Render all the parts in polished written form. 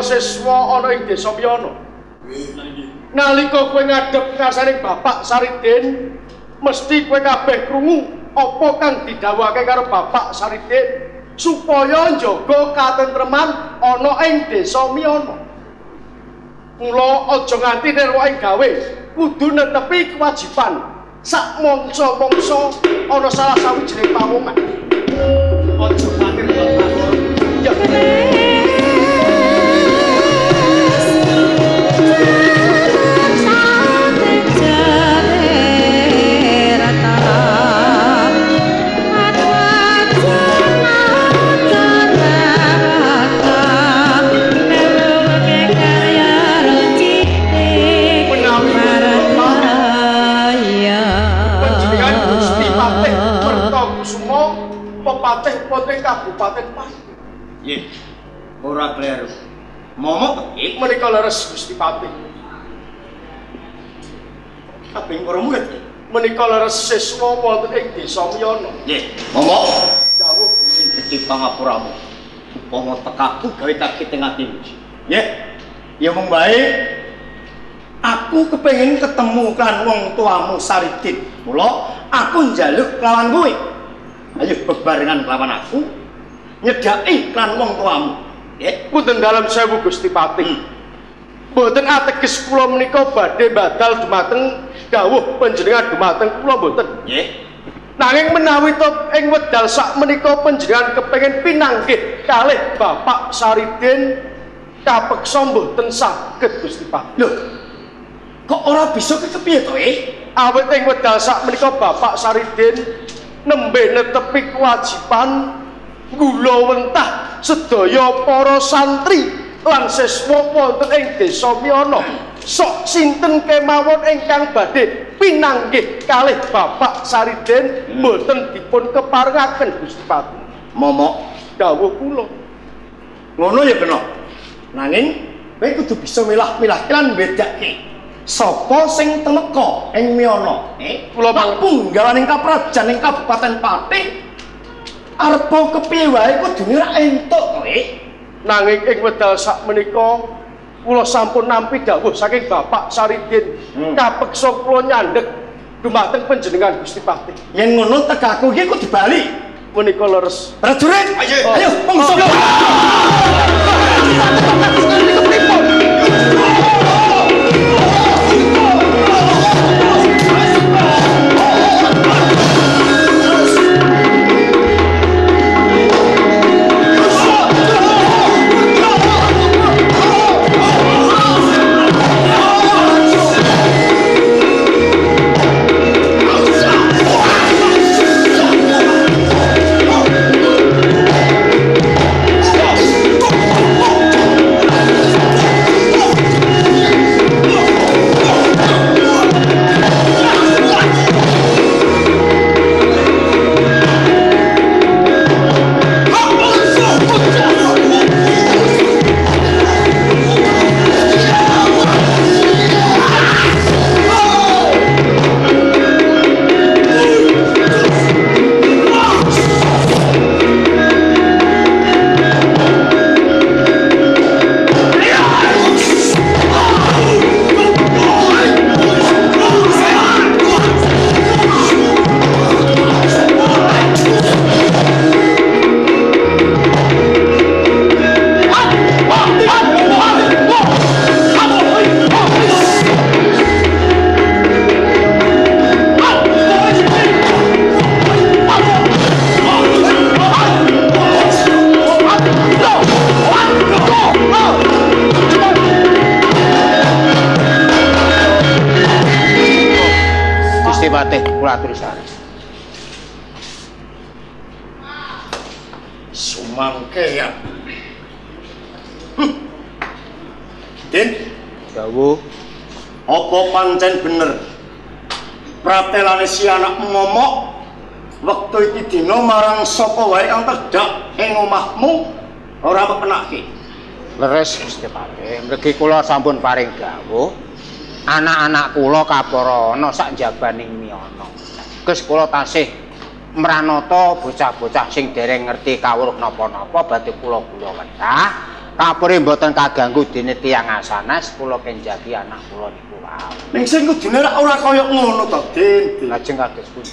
siswa ana ing desa Miyana. Nalika kowe ngadhep ngarsane Bapak Saridin, mesti kowe kabeh krungu apa kang didhawuhake karo Bapak Saridin supaya njaga katentreman ana ing desa Miyana. Mula aja nganti nirwa ing gawe, kudu netepi kewajiban sak mangsa-mangsa ana salah sawijining pawongan. Aja kuwatir Bapak. Ya. Patih Kabupaten Pati. Nggih. Ora kleru. Momok nggih menika leres Gusti Patih. Kabeh para murid menika leres siswa wonten ing desa Miyana. Nggih. Momok dawuh sing gedhe pangapuramu. Upama tekaku gawe kaget ing atimu. Nggih. Ya mung bae aku kepengin ketemu kan wong tuamu Saridin. Mula aku njaluk kelawan kowe. Ayo bebarengan kelawan aku nyedhaki klan wong tuamu. Nggih, punten dalem sewu Gusti Patih. Mboten ateges kula menika badhe badal dumateng dawuh panjenengan dumateng kula mboten. Nggih. Nanging menawi to ing wedal sak menika panjenengan kepengin pinanggih kalih Bapak Saridin kapeksa mboten saged Gusti Patih. Lho. Kok ora bisa kepiye to, eh? Awit ing wedal sak menika Bapak Saridin nembe netepi kewajiban gula wentah sedaya para santri lan siswa wonten ing desa Miyana. Sok sinten kemawon ingkang badhe pinanggih kalih Bapak Saridin mboten dipun keparengaken Gusti Patih. Momok dawuh kula. Ngono ya kena. Nanging kowe kudu bisa milah-milah lan bedake sapa sing temeka ing Miyana? Kula punggawaning kaprajan ing Kabupaten Pati arepa kepiye wae kudune ra entuk kowe. Nanging ing wedal sak menika kula sampun nampi dawuh saking Bapak Saridin. Kapeksa kula nyandhek dumateng panjenengan Gusti Patih. Yen ngono tekaku iki kudu bali. Menika leres. Prajurit, ayo mongso. Sumangke ya. Din, dawuh. Apa pancen bener pratelane si anak momok wektu iki dina marang sapa wae kang tedhak ing omahmu ora pepenake. Leres Gusti Patih, mriki kula sampun paring dawuh. Anak-anak kula kapara ana sak njabaning miyana. Gus kula tasih mranata bocah-bocah sing dereng ngerti kawruh napa-napa badhe kula gula wentah. Kapure mboten kaganggu dene tiyang asanes kula kenjagi anak kula niku wau. Ning sing kudune ora kaya ngono to, Din. Lajeng kados pundi?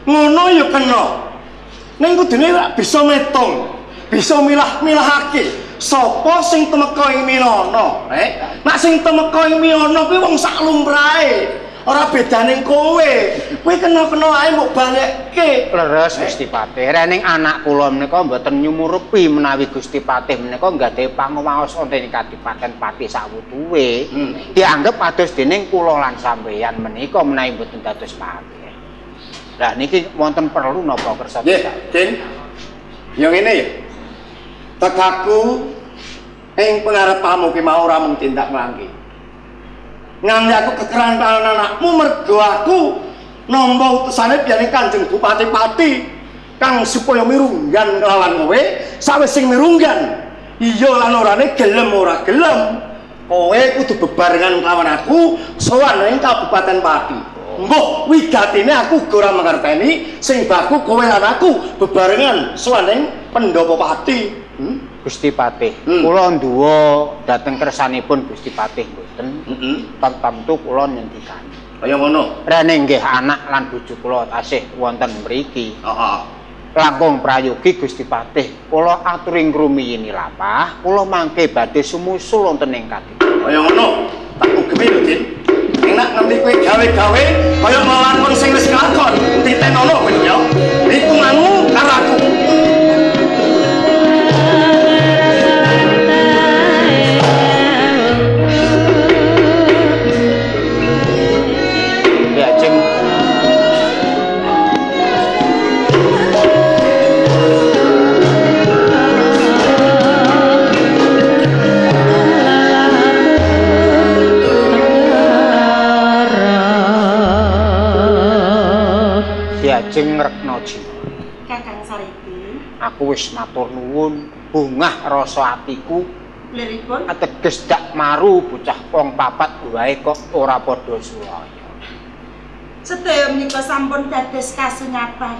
Ngono ya kena. Ning kudune ora bisa metung, bisa milah-milahake sapa sing temeka ing Minana, Nek sing temeka ing Minana kuwi wong sak lumrahe. Ora bedane kowe. Kowe kena-kena ae mbok balekke. Leres Gusti Patih. Rening anak kula menika mboten nyumurupi menawi Gusti Patih menika nggadhahi panguwaos wonten ing Kadipaten Pati sawutuwe. Dianggep kados dening kula lan sampeyan menika menawi mboten dados patih. Lah niki wonten perlu napa kersa? Nggih, Din. Ya ngene ya. Tekaku ing pengarepamu ki mau ora mung tindak nglangki. Nganti aku kekerantalan anakmu mergo aku nampa utusane piyane Kanjeng Bupati Pati kang supaya mirunggan kelawan kowe, sawise sing mirunggan iya lan orane gelem ora gelem kowe kudu bebarengan kelawan aku sowan ing Kabupaten Pati. Mbuh wigatine aku uga ora mangerteni sing baku kowe lan aku bebarengan sowan ing Pendopo Pati. Gusti Patih, kula nduwa dhateng kersanipun Gusti Patih mboten. Tentu kula nyendikan. Kaya ngono. Rene nggih anak lan bojo kula tasih wonten mriki. Heeh. Langkung prayogi Gusti Patih, kula aturi ngrumiyin lapah, kula mangke badhe sumusul wonten ing Kadipaten. Kaya ngono. Tak ugemi lho, Din. Enak ngerti kowe gawe-gawe kaya nglakon sing wis kelakon, titenono kowe ya. Hitunganmu karo aku. Diajeng Rekna Jina. Kakang Saridin, aku wis matur nuwun, bungah rasa atiku. Liripun ateges dak maru bocah wong papat wae kok ora padha sulaya. Sedaya menika sampun dados kasunyapan.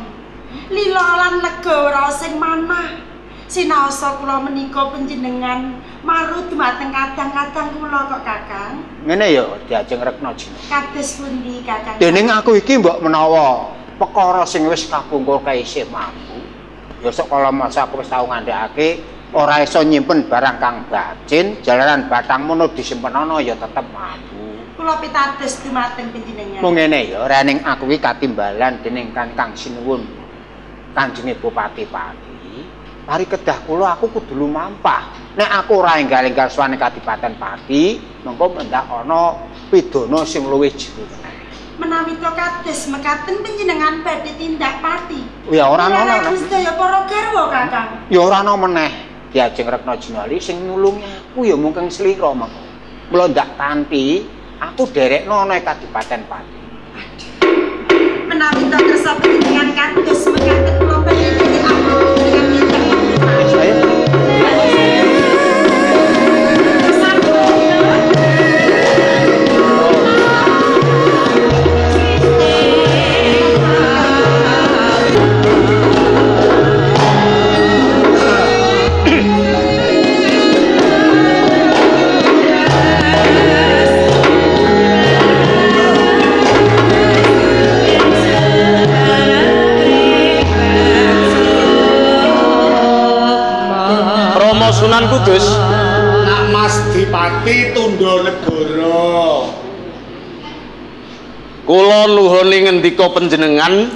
Lila lan lega ora sing manah. Sinaosa kula menika panjenengan maru dumateng kadang-kadang kula kok Kakang. Ngene ya Diajeng Rekna Jina. Kados pundi Kakang? Dening aku iki mbok menawa perkara sing wis kapungkur kae isih mampu. Ya sok kala masa aku wis tau ngandhakake ora iso nyimpen barang kang bacin, jalaran batang mono disimpen ana ya tetep mampu. Kula pitados dumateng panjenengan. Mung ngene ya, rening aku iki katimbalan dening Kang Sinuwun Kanjenge Bupati Pati. Pari kedah kula aku kudu lumampah. Nek aku ora enggal-enggal sowan Kadipaten Pati, mengko mendak ana pidana sing luwih jero. Menawi to kados mekaten panjenengan badhe tindak Pati. Ya ora ana. Sedaya para garwa Kakang. Ya ora ana meneh. Diajeng Rekna Jinali sing nulungi aku ya mung kang slira mengko. Mula ndak tanti aku derekno ana Kadipaten Pati. Aduh. Menawi to kersa panjenengan kados mekaten kula badhe tindak panjenengan tindak Pati. Ayo. Sunan Kudus. Nak Mas Dipati tundha negara. Kula nuhuni ngendika panjenengan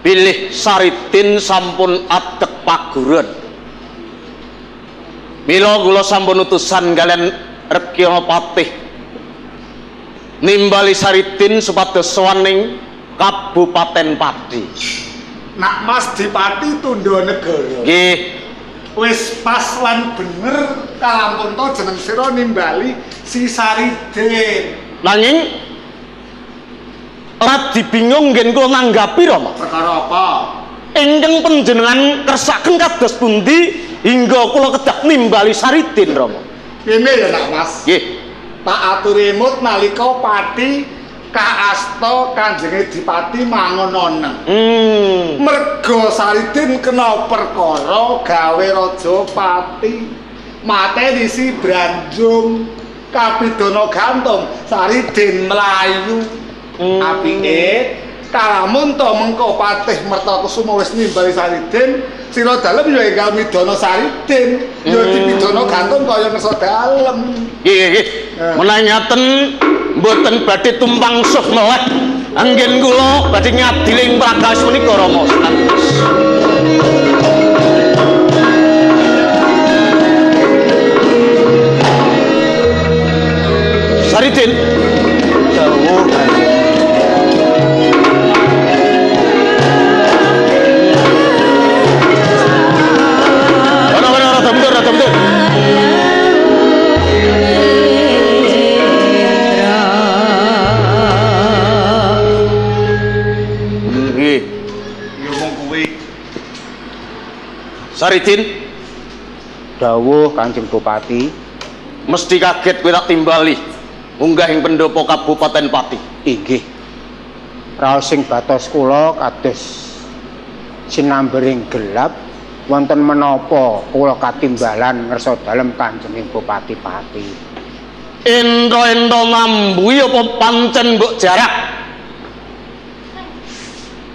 bilih Saridin sampun adeg paguron. Mila kula sampun utusan kalian Rekyana Patih nimbali Saridin supados sowan ning Kabupaten Pati. Nak Mas Dipati tundha negara. Nggih. Wis pas lan bener kalampun to jeneng sira nimbali si Saridin. Nanging radi bingung ngen kula nanggapi Rama. Perkara apa? Ingkang panjenengan kersaken kados pundi hingga kula kedah nimbali Saridin Rama. Ngene ya Nak Mas. Nggih. Tak aturi emut nalika Pati kaasta Kanjenge Dipati mangon ana. Merga Saridin kena perkara gawe raja Pati. Mateni si Branjung kapidana gantung Saridin mlayu. Apike kalamun to mengko Patih Mertokusumo wis nimbali Saridin, sira dalem ya enggal midana Saridin, ya dipidana gantung kaya ngersa dalem. Nggih nggih. Menawi ngaten mboten badhe tumpang suh meleh. Anggen kula badhe ngadiling prakawis menika Rama Sunan Kudus. Saridin. Dawuh Kanjeng. Saridin. Dawuh Kanjeng Bupati. Mesti kaget kowe tak timbali munggah ing pendopo Kabupaten Pati. Inggih. Raos sing batos kula kados sinambering gelap wonten menapa kula katimbalan ngersa dalem Kanjeng Bupati Pati. Ento-ento mambuhi apa pancen mbok jarak?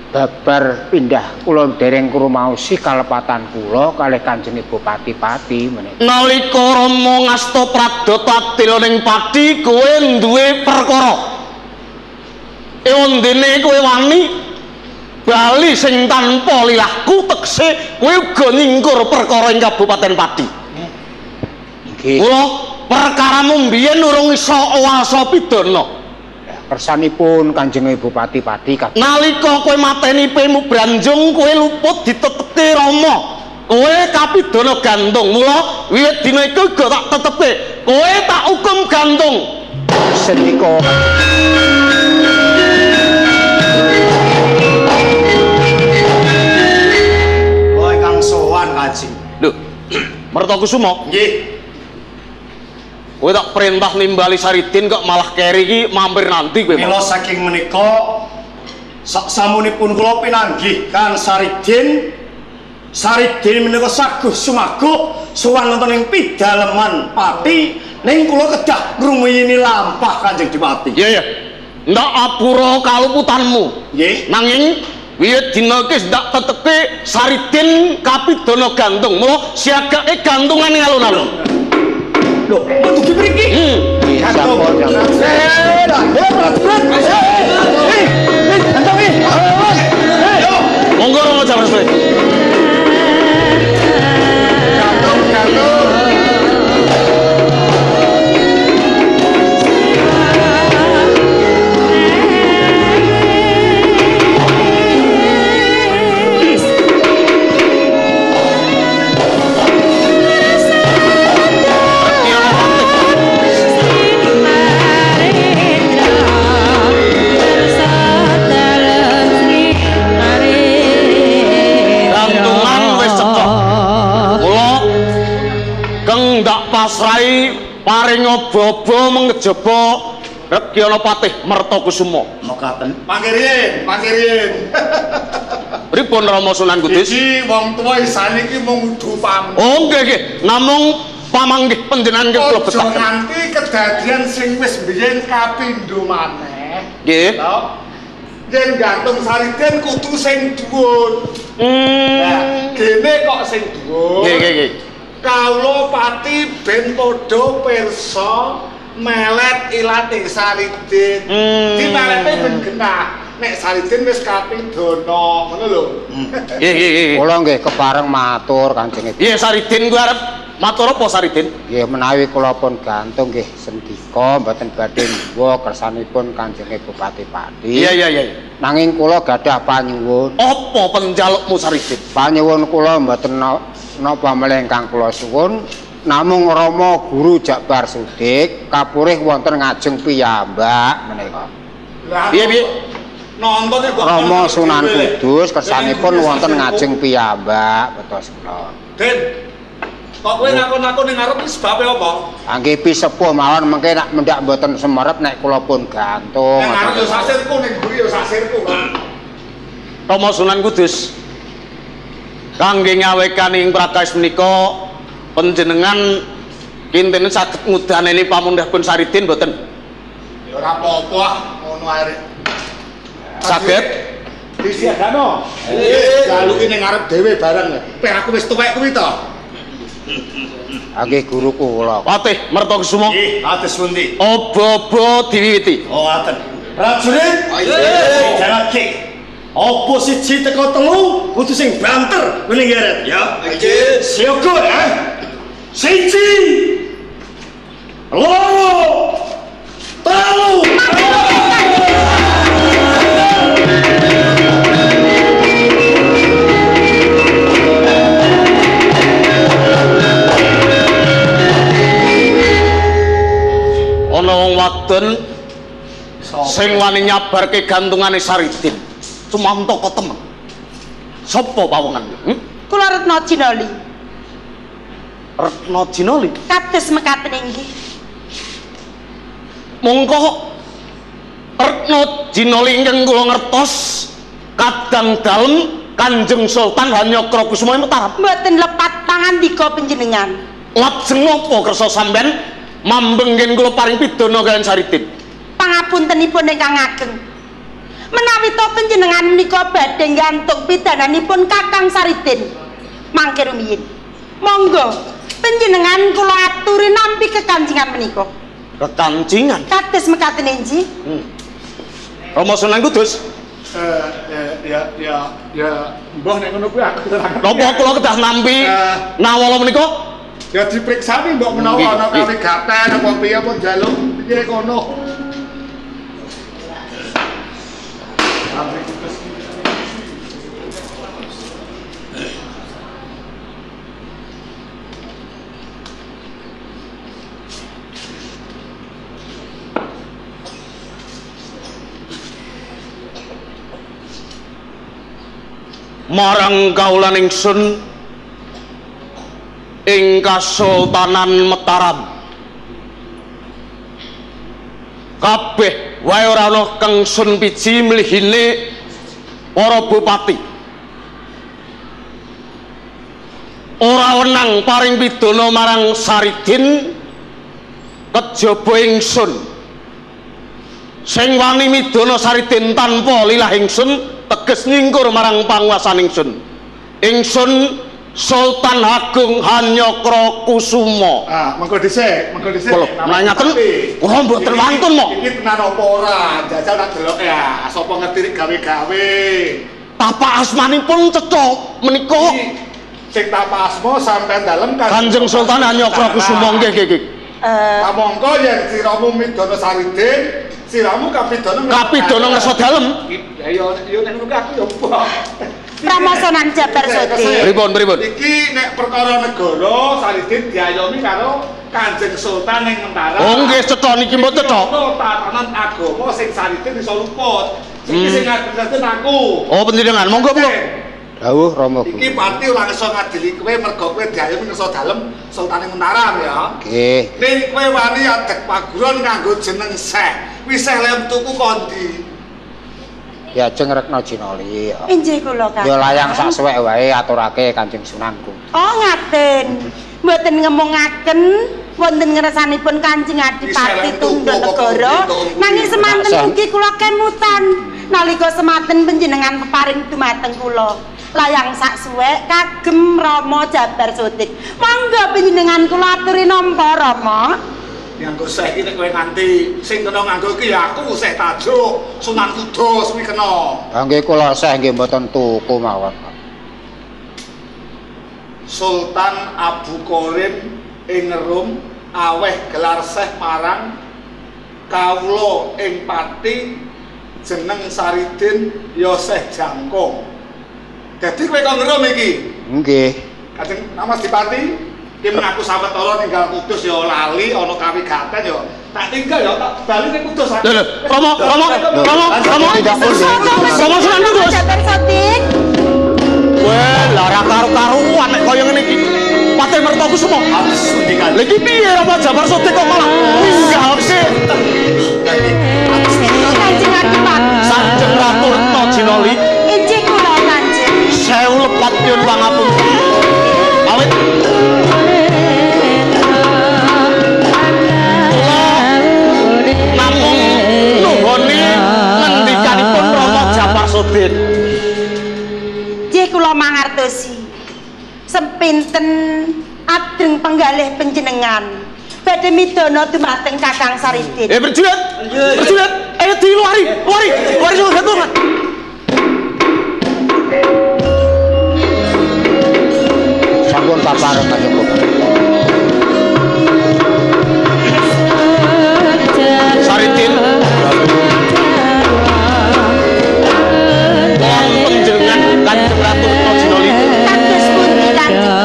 Babar pindah kula dereng krumaosi kalepatan kula kalih Kanjeng Bupati Pati menika. Nalika Rama ngasta pradata adil ning Pati kowe duwe perkara. Ewondene kowe wani bali sing tanpa lilahku tekse kowe uga nyingkur perkara ing Kabupaten Pati. Nggih. Mula perkaramu mbiyen urung iso owasa pidana. Kersanipun Kanjeng Bupati Pati nalika kowe mateni pemu Branjung kowe luput ditetepke Rama. Kowe kapidana gantung. Mula wiwit dina iku uga tak tetepke kowe tak hukum gantung. Sendika kula ingkang sowan Kanjeng. Lho, Mertokusumo? Nggih. Kowe tak perintah nimbali Saridin kok malah keri iki mampir nanti kowe. Mila saking menika sak samunipun kula pinanggih kan Saridin. Saridin menika saguh sumaguh sowan wonten ing pidaleman Pati ning kula kedah ngrumiyini lampah Kanjeng Dipati. Iya iya. Ndak apura kaluputanmu. Nggih. Nanging wiwit dina iki ndak tetepke Saridin kapidana gantung. Mula siagake gantungan ing alun-alun. Lho, dugi mriki. Gantung. Monggo Rama Jamasri. Gantung, gantung. Pasrai paring obo-obo mengejaba Rekyana Patih Mertokusumo. Mekaten. Mangkiriyen, mangkiriyen. Pripun Rama Sunan Kudus? Iki wong tuwa isane iki mung udu pamit. Oh nggih nggih, namung pamanggih panjenengan nggih kula betaken. Aja nganti kedadian sing wis biyen kapindho maneh. Nggih. Yen gantung Saridin kudu sing dhuwur. Lah, gene kok sing dhuwur. Nggih nggih nggih. Kawula pati ben padha pirsa melet ilate Saridin. Dimelete ben genah. Nek Saridin wis kapidana, ngono lho. Nggih nggih nggih. Kula nggih kepareng matur Kanjeng Ibu. Iya Saridin kuwi arep matur apa Saridin? Nggih menawi kula pun gantung nggih sendika mboten badhe mbuwa kersanipun Kanjeng Bupati Pati. Iya iya iya. Nanging kula gadah panyuwun. Apa penjalukmu Saridin? Panyuwun kula mboten napa melih ingkang kula suwun namung Rama Guru Jakbar Sudik kapurih wonten ngajeng piyambak menika. Piye piye? Nonton kok Rama Sunan Kudus kersanipun wonten ngajeng piyambak betos kula. Den. Kok kowe ngakon-ngakon ning ngarep iki sebabe apa? Angge pisepuh mawon mengke nek mendhak mboten semerep nek kula pun gantung. Ning ngarep yo sasirku ning mburi yo sasirku. Rama Sunan Kudus kangge ngawekani ing prakawis menika panjenengan Kinten saged ngudaneni pamundhahipun Saridin mboten? Ya ora apa-apa ah, ngono ae. Saged disiagano. Nggih, jaluki ning ngarep dhewe bareng. Peh aku wis tuwek kuwi to. Nggih guru kula. Patih Mertokusumo. Nggih, atus pundi? Obo-obo diwiwiti. Oh, ngaten. Prajurit, jarake. Apa siji teko telu kudu sing banter ngene ngeret ya. Nggih. Siaga ya. Siji. Loro. Telu. Ana wong wadon sing wani nyabarke gantungane Saridin. Sumantaka temen. Sapa pawongan? Kula Retna Jinoli. Retna Jinoli? Kados mekaten inggih. Mongko Retna Jinoli ingkang kula ngertos kadang dalem Kanjeng Sultan Hanyakrakusuma Mataram. Mboten lepat pangandika panjenengan. Lajeng napa kersa sampean mambeng ngen kula paring pidana kaliyan Saridin? Pangapuntenipun ingkang ageng. Menawi to panjenengan menika badhe nggantung pidananipun Kakang Saridin mangke rumiyin. Monggo panjenengan kula aturi nampi kekancingan menika. Kekancingan? Kados mekaten inji. Rama Sunan Kudus. Ya ya mbah nek ngono kuwi aku ora. Napa kula kedah nampi nawala menika? Ya dipriksani mbok menawa ana kawigaten apa piye apa njaluk piye kono. Marang kawula ingsun ing Kasultanan Mataram kabeh wae ora ana kang sun piji mlihine para bupati ora wenang paring pidana marang Saridin kejaba ingsun sing wani midana Saridin tanpa lilah ingsun teges nyingkur marang panguwasan ingsun. Ingsun Sultan Agung Hanyakrakusuma. Ah, mengko dhisik, mengko dhisik. Kula ngaten, kula mboten wantun mo. Iki tenan apa ora? Jajal tak delok ya, sapa ngerti nek gawe-gawe. Tapak asmanipun cetha menika sing tapak asma sampean dalem Kanjeng Sultan Hanyakrakusuma nggih nggih. Kamangka yen siramu midana Saridin, siramu kapidana kapidana ngersa dalem. Ya ya nek ngono aku ya mbah. Pramasanan Jabar Sodik. Pripun pripun? Iki nek perkara negara Saridin diayomi karo Kanjeng Sultan ing Mataram. Oh nggih cetha niki mbok cetha. Tatanan agama sing Saridin iso luput. Iki sing ngadili aku. Oh panjenengan monggo monggo. Dawuh Rama Guru. Iki pati ora iso ngadili kowe mergo kowe diayomi ngersa dalem Sultan ing Mataram ya. Nggih. Ning kowe wani adeg paguron nganggo jeneng Syekh. Kuwi Syekh lem tuku kondi. Ya ajeng Retna Jinoli. Inggih kula Kakang. Ya layang sak suwek wae aturake Kanjeng Sunanku. Oh ngaten. Mboten ngemungaken wonten ngersanipun Kanjeng Adipati Tundhanegara. Nanging semanten ugi kula kemutan nalika semanten panjenengan peparing dumateng kula. Layang sak suwek kagem Rama Jabar Sodik. Monggo panjenengan kula aturi nampa Rama. Nganggo seh iki nek kowe nganti sing kena nganggo iki ya aku Seh Tajuk Sunan Kudus kuwi kena. Ha nggih kula seh nggih mboten tuku mawon. Sultan Abu Qarim ing Rum aweh gelar seh marang kawula ing Pati jeneng Saridin ya Seh Jangkung. Dadi kowe kok ngerum iki? Nggih. Kanjeng Mas Dipati ki mengaku sawetara ninggal Kudus ya lali ana kawigaten ya tak tinggal ya tak bali ning Kudus. Lho lho, Rama Rama Rama Rama Rama Sunan Kudus. Jabar Sodik. Weh, lah ora karu-karuan nek kaya ngene iki. Patih Mertokusumo. Lha iki piye Rama Jabar Sodik kok malah ninggalke Kanjeng Adipati. Sanjeng Ratu Retna Jinoli. Inggih kula Kanjeng. Sewu lepat nyuwun pangapunten. Awit Dinten adreng penggalih panjenengan badhe midana dumateng Kakang Saridin. Berjurit. Berjurit. Ayo diluari, luari, luari semua. Sampun papareng Kanjeng. Saridin. Panjenengan Kanjeng Ratu Kertajinali. Kados pundi Kanjeng?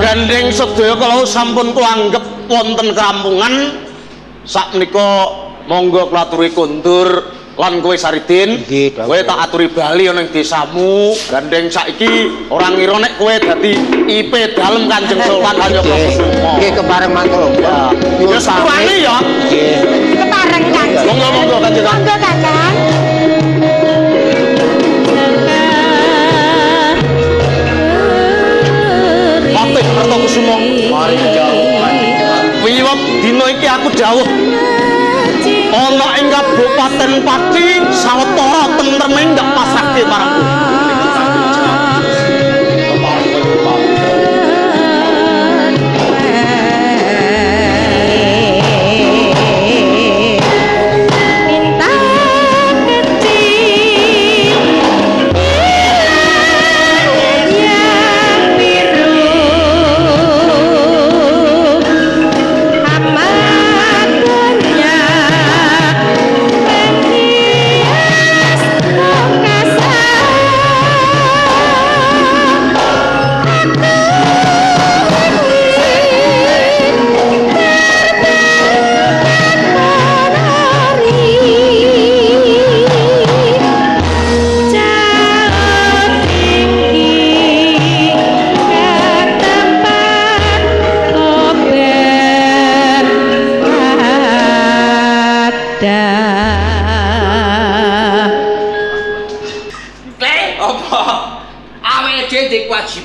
Gandeng sedaya kalau sampun kula anggep wonten kerampungan sakmenika monggo kula aturi kondur lan kowe Saridin, kowe tak aturi bali ana ing desamu. Gandeng saiki ora ngira nek kowe dadi IP dalem Kanjeng Sultan Hanyakrakusuma. Nggih kepareng matur. Ya sepurane ya. Nggih. Kepareng Kanjeng. Monggo monggo Kanjeng. Monggo Kakang. Patih Kertokusumo. Mari jauh. Wiwit dina iki aku dawuh ana ing Kabupaten Pati sawetara tentreme ndak pasrahke marang kowe.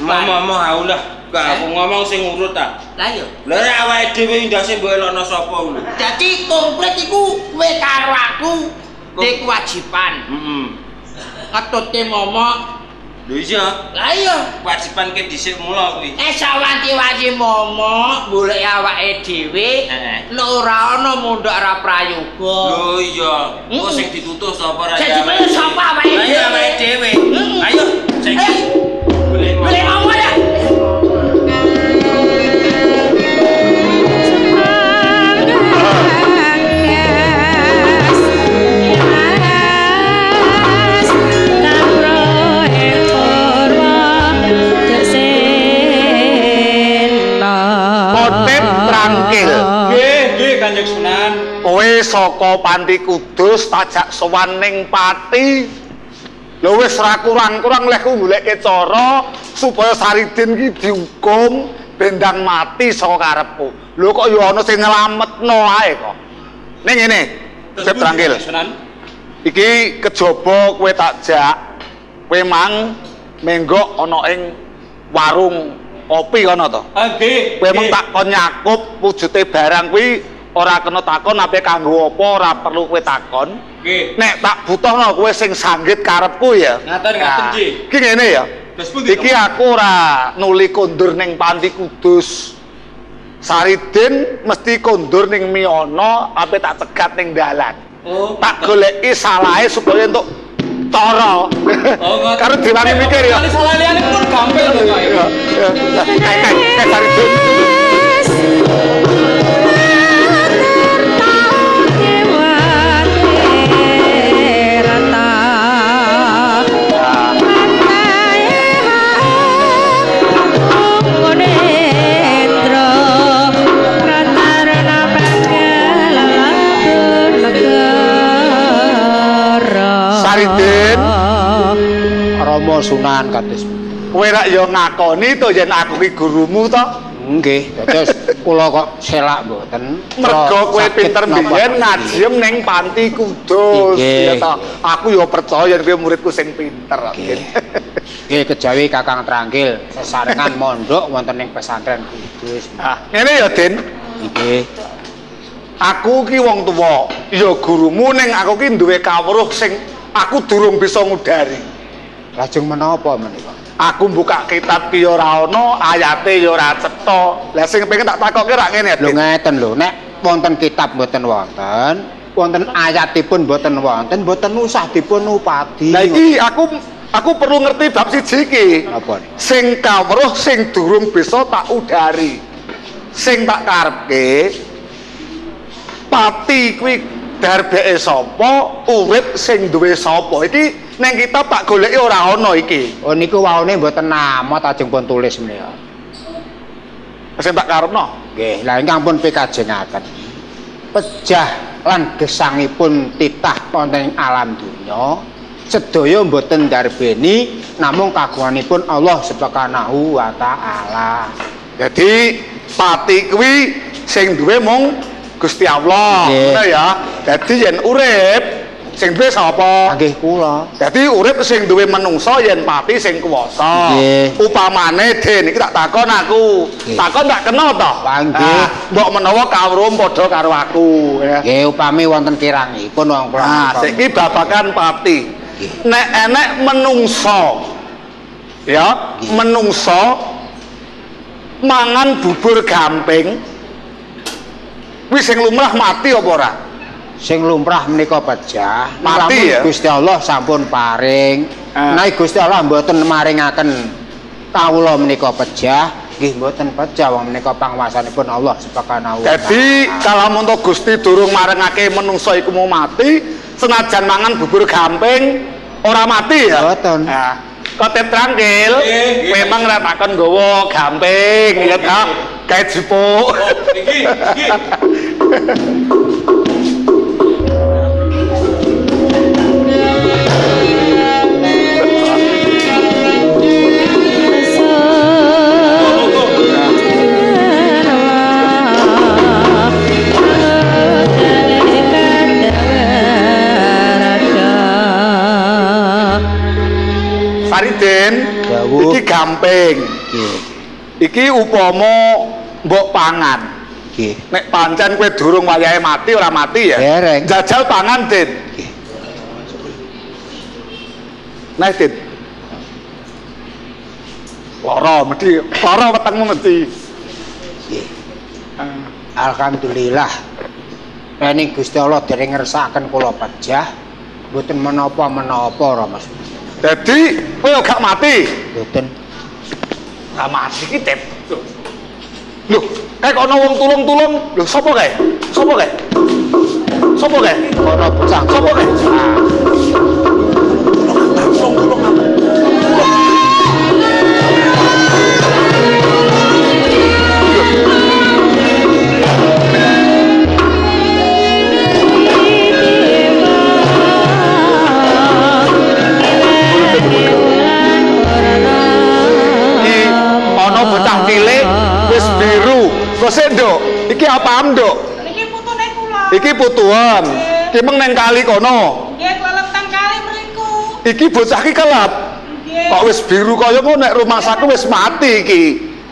Ngomong aku lah, gak aku ngomong sing urut ta. Lah iya. Lah nek awake dhewe ndase mbok elokno sapa ngono. Dadi komplit iku kowe karo aku dhe kewajiban. Heeh. Ngetutke momok. Lho iya. Lah iya, kewajiban ke dhisik mula kuwi. Sawanti-wanti momok golek awake dhewe, nek ora ana mundhak ora prayoga. Lho iya. Kok sing ditutuh sapa ra? Sing ditutuh sapa awake dhewe? Lah iya awake dhewe. Ayo saiki. Golek momok ya. Kowe saka Panti Kudus tajak sowan ning Pati. Lho wis ora kurang-kurang lehku goleke cara supaya Saridin ki dihukum bendang mati saka karepku. Lho kok ya ana sing nyelametno ae kok. Ning ngene, Sip Trangkil. Iki kejaba kowe takjak, kowe mang menggok ana ing warung kopi kono to. Nggih. Kowe mung tak kon nyakup wujude barang kuwi ora kena takon ape kanggo apa, ora perlu kowe takon. Nggih. Nek tak butuhno kowe sing sanggit karepku ya. Ngaten ngaten nggih. Iki ngene ya. Iki aku ora nuli kondur ning Panti Kudus. Saridin mesti kondur ning Miana ape tak cegat ning dalan. Oh. Tak goleki salahe supaya entuk cara. Oh, karo diwangi mikir ya. Salah liyane pun gampil to kok. Iya. Kae Saridin. Saridin, Rama Sunan kados kowe rak ya ngakoni to yen aku ki gurumu to? Nggih, dados kula kok selak mboten. Mergo kowe pinter mbiyen ngajem ning Panti Kudus, ya to. Aku ya percaya yen kowe muridku sing pinter. Nggih, kejawi Kakang Trangkil sesarengan mondok wonten ing pesantren Kudus. Ah, ngene ya, Din. Nggih. Aku ki wong tuwa, ya gurumu ning aku ki duwe kawruh sing aku durung bisa ngudari. Lajeng menapa menika? Aku buka kitab ki ya ora ana, ayate ya ora cetha. Lah sing pengen tak takokke rak ngene. Lho ngeten lho, nek wonten kitab mboten wonten, wonten ayatipun mboten wonten, mboten usah dipun upadi. Lah iki aku perlu ngerti bab siji iki. Apa? Sing kawruh sing durung bisa tak udari. Sing tak karepke pati kuwi darbeke sapa, urip sing duwe sapa. Iki neng kitab tak goleki ora ana iki. Oh niku waune mboten namot ajeng pun tulis menika. Sing tak karepno. Nggih, lha ingkang pun pikajengaken. Pejah lan gesangipun titah wonten ing alam dunya sedaya mboten darbeni namung kagunganipun Allah Subhanahu wa taala. Jadi pati kuwi sing duwe mung Gusti Allah, ngono ya. Dadi yen urip sing duwe sapa? Nggih kula. Dadi urip sing duwe menungsa yen pati sing kuwasa. Upamane Den iki tak takon aku. Takon tak kena to? Nggih. Mbok menawa kawruh padha karo aku ya. Nggih, upami wonten kirangipun wong kula. Nah, saiki babakan pati. Nek enek menungsa ya, menungsa mangan bubur gamping kuwi sing lumrah mati apa ora? Sing lumrah menika pejah mati ya. Gusti Allah sampun paring. Nek Gusti Allah mboten maringaken kawula menika pejah, nggih mboten pejah wong menika panguwasanipun Allah Subhanahu wa taala. Dadi kalamun Gusti durung marengake menungsa iku mau mati, senajan mangan bubur gamping ora mati ya. Mboten. Nah, kotep trangkil memang ora takon nggawa gamping ya ta, kae jipuk. Iki iki. Saridin, iki gamping. Iki upama mbok pangan. Nek pancen kowe durung wayahe mati ora mati ya. Dereng. Jajal pangan, Den. Nah, Den. Lara mesti, lara wetengmu mesti. Nggih. Alhamdulillah. Rening Gusti Allah dereng ngersakaken kula pejah, mboten menapa-menapa ora Mas. Dadi kowe gak mati? Mboten. Gak mati iki, Tep. Lho, kae kok ana wong tulung-tulung. Lho, sapa kae? Sapa kae? Sapa kae? Ana bocah. Sapa kae? Tulung-tulung. Bocah cilik wis biru. Kok sik, Nduk? Iki apaan, Nduk? Niki putune kula. Iki putuan. Iki meng nang kali kono. Nggih, kelelep teng kali mriku. Iki bocah iki kelep. Nggih. Kok wis biru kaya ngono nek rumangsaku wis mati iki.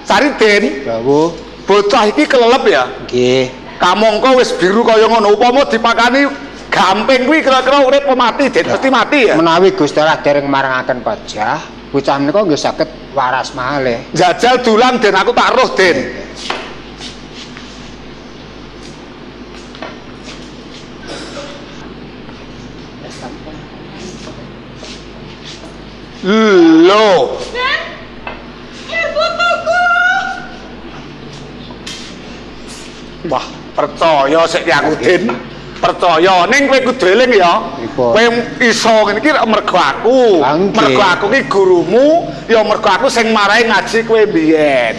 Saridin. Dawuh. Bocah iki kelelep ya? Nggih. Kamangka wis biru kaya ngono, upama dipakani gamping kuwi kira-kira urip apa mati, Den? Mesti mati ya. Menawi Gusti Allah dereng marangaken pejah, bocah menika nggih saged waras malih. Jajal dulang, Den, aku tak roh, Den. Lho. Den. Putuku. Wah, percaya sik aku, Den. Percaya ning kowe kudu eling ya. Kowe iso ngene iki mergo aku. Mergo aku ki gurumu, ya mergo aku sing marai ngaji kowe mbiyen.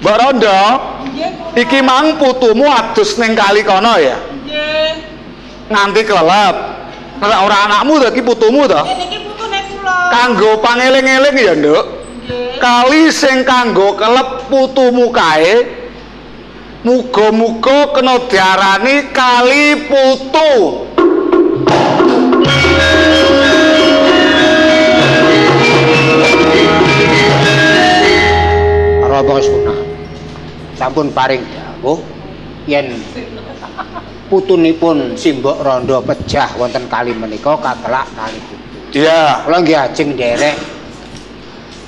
Mbok Rondo, iki mang putumu adus ning kali kono ya? Nggih. Nganti kelelep. Nek ora anakmu to iki putumu to? Nggih, niki putune kula. Kanggo pangeling-eling ya, Nduk. Nggih. Kali sing kanggo kelep putumu kae muga-muga kena diarani kali putu. Rama Sunah sampun paring dawuh yen putunipun Simbok Rondo pejah wonten kali menika katelak kali putu. Iya. Kula nggih ajeng nderek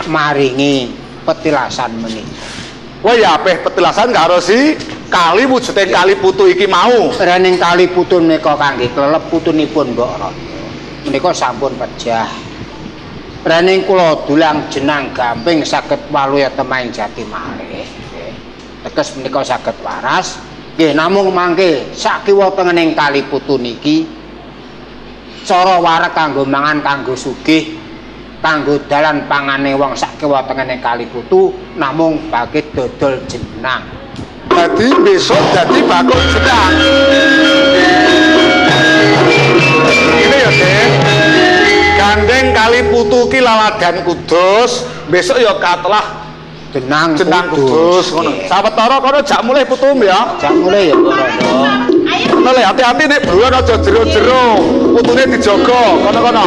maringi petilasan menika. Kowe ya apeh petilasan karo si kali wujude kali putu iki mau. Rening kali putu menika kangge klelep putunipun Mbok Rondo. Menika sampun pejah. Rening kula dulang jenang gamping saged waluya temaing jati malih. Teges menika saged waras. Nggih namung mangke sakiwa tengening kali putu niki cara wareg kanggo mangan kanggo sugih kanggo dalan pangane wong sakiwa tengene kali putu namung bagi dodol jenang. Dadi besok dadi bakul jenang. Ini ya, Dek. Gandeng kali putu ki laladan Kudus, besok ya katelah jenang jenang Kudus ngono. Sawetara kono jak mulih putum ya. Jak mulih ya, Mbok Rondo. Ngono le hati-hati nek bruan aja jero-jero, putune dijaga kono-kono.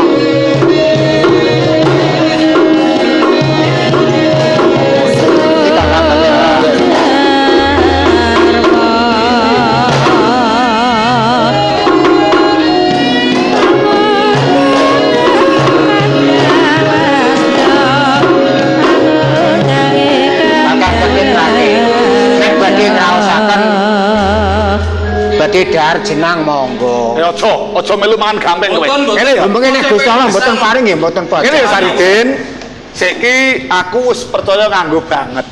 Badhe dhahar jenang monggo. Ya aja, aja melu mangan gamping kowe. Ngene ya. Mengene Gusti Allah mboten paring nggih mboten pojok. Ngene ya Saridin, saiki aku wis percaya nganggo banget.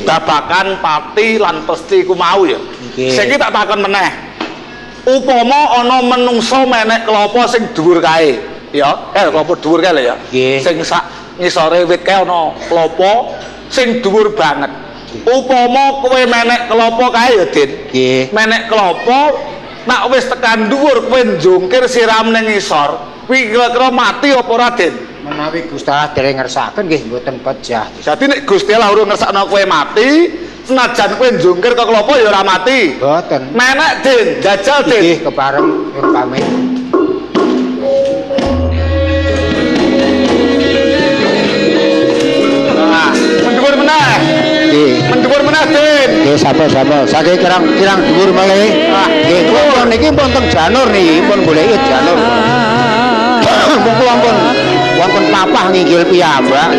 Babakan pati lan pesti ku mau ya. Saiki tak takon meneh. Upama ana menungso menek klapa sing dhuwur kae, ya. Klapa dhuwur kae lho ya. Sing sak ngisore wit kae ana klapa sing dhuwur banget. Upama kowe menek kelapa kae ya, Din. Nggih. Menek kelapa nak wis tekan dhuwur kowe njungkir siram ning ngisor, kuwi kira-kira mati apa ora, Din? Menawi Gusti Allah dereng ngersakaken nggih mboten pejah. Dadi nek Gusti Allah urung ngersakno kowe mati, senajan kowe njungkir ke kelapa ya ora mati. Mboten. Menek, Din, jajal, Din. Nggih, kepareng nyuwun pamit. Nah, mendhuwur meneh. Mendhuwur meneh, Din. Nggih, sapa-sapa. Saking kirang dhuwur malih. Nggih, kula niki pun teng janur niki, pun goleki janur. Mung kula pun wonten papah nginggil piyambak.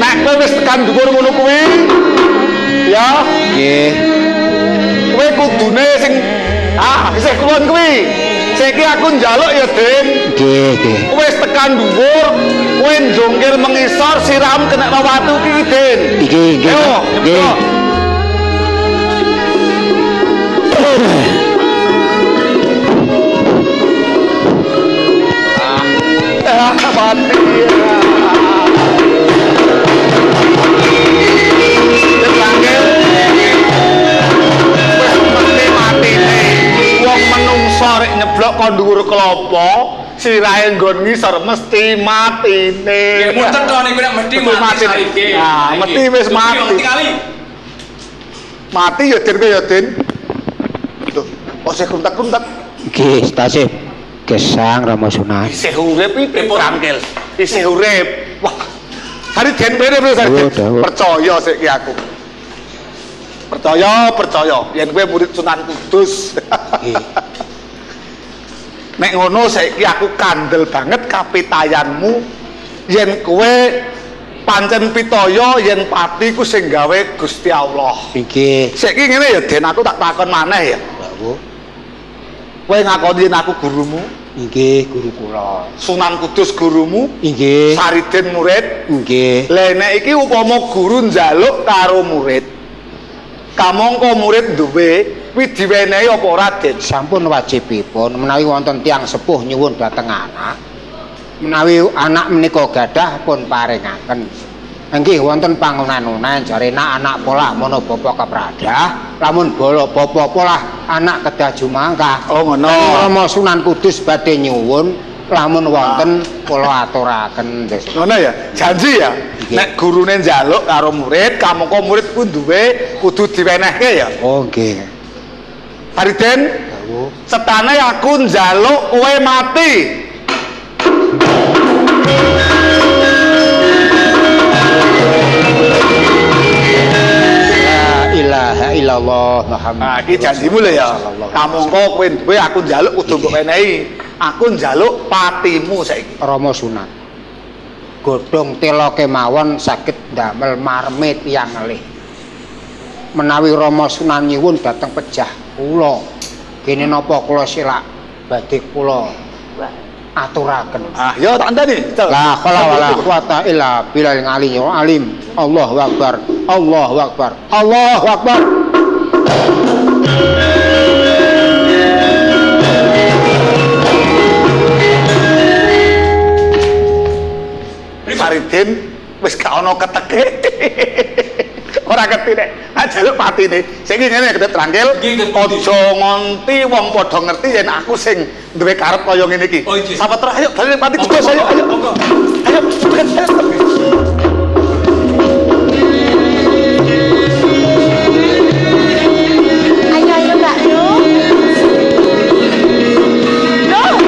Nek kowe wis tekan dhuwur ngono kuwi, ya. Nggih. Kowe kudune sing isih kulon kuwi. Saiki aku njaluk ya, Din. Nggih, nggih. Wis tekan dhuwur, kowe njungkir mengisor siram kena watu ki, Din. Nggih, nggih. Nggih. Mati. Wis mesti matine. Wong menungso rek nyeblok kon dhuwur kelapa, sirahe nggon ngisor mesti matine. Nggih munten to niku nek mesti mati saiki. Nah, mesti wis mati. Mati ya Din kowe ya, Din. Lho, kok sih kruntek-kruntek? Nggih, tasih gesang Rama Sunan. Isih urip iki Rangkel. Isih urip. Wah. Saridin rene bro Saridin. Percaya sik ki aku. Percaya, percaya yen kowe murid Sunan Kudus. Nggih. Nek ngono saiki aku kandel banget kapitayanmu yen kowe pancen pitaya yen pati ku sing gawe Gusti Allah. Nggih. Saiki ngene ya Den, aku tak takon maneh ya. Dawuh. Kowe ngakoni yen aku gurumu? Nggih, guru kula. Sunan Kudus gurumu? Nggih. Saridin murid? Nggih. Lah nek iki upama guru njaluk karo murid, kamangka murid duwe kuwi diwenehi apa ora, Den? Sampun wajibipun menawi wonten tiyang sepuh nyuwun dhateng anak, menawi anak menika gadah pun paringaken. Nggih wonten pangunan-unan jare nak anak polah mono bapa kepradah, lamun bala bapa polah anak kedah jumangkah. Oh ngono. Rama Sunan Kudus badhe nyuwun lamun wonten kula aturaken. Ngono ya, janji ya. Nek gurune njaluk karo murid, kamangka murid ku duwe kudu diwenehke ya. Oh nggih. Fariden, setane aku njaluk kowe mati. La ilaha illallah Muhammad. Nah, iki janjimu lho ya. Kamangka kowe duwe aku njaluk kudu mbok wenehi. Aku njaluk patimu saiki. Rama Sunan. Godhong tela kemawon saged ndamel marme tiyang ngelih. Menawi Rama Sunan nyuwun dhateng pejah kula. Kene napa kula silak badhe kula aturaken. Ah, yo tak enteni. La haula wala quwata illa billahil aliyyil alim. Allahu akbar. Allahu akbar. Allahu akbar. Saridin wis gak ana keteke. Ora ngerti nek jaluk patine. Saiki ngene ketep trangkil, aja ngonti wong padha ngerti yen aku sing duwe karep kaya ngene iki. Sapetra ayo bali pati Kudus ayo ayo. Ayo cepet. Ayo ayo Mbak Yu. Loh.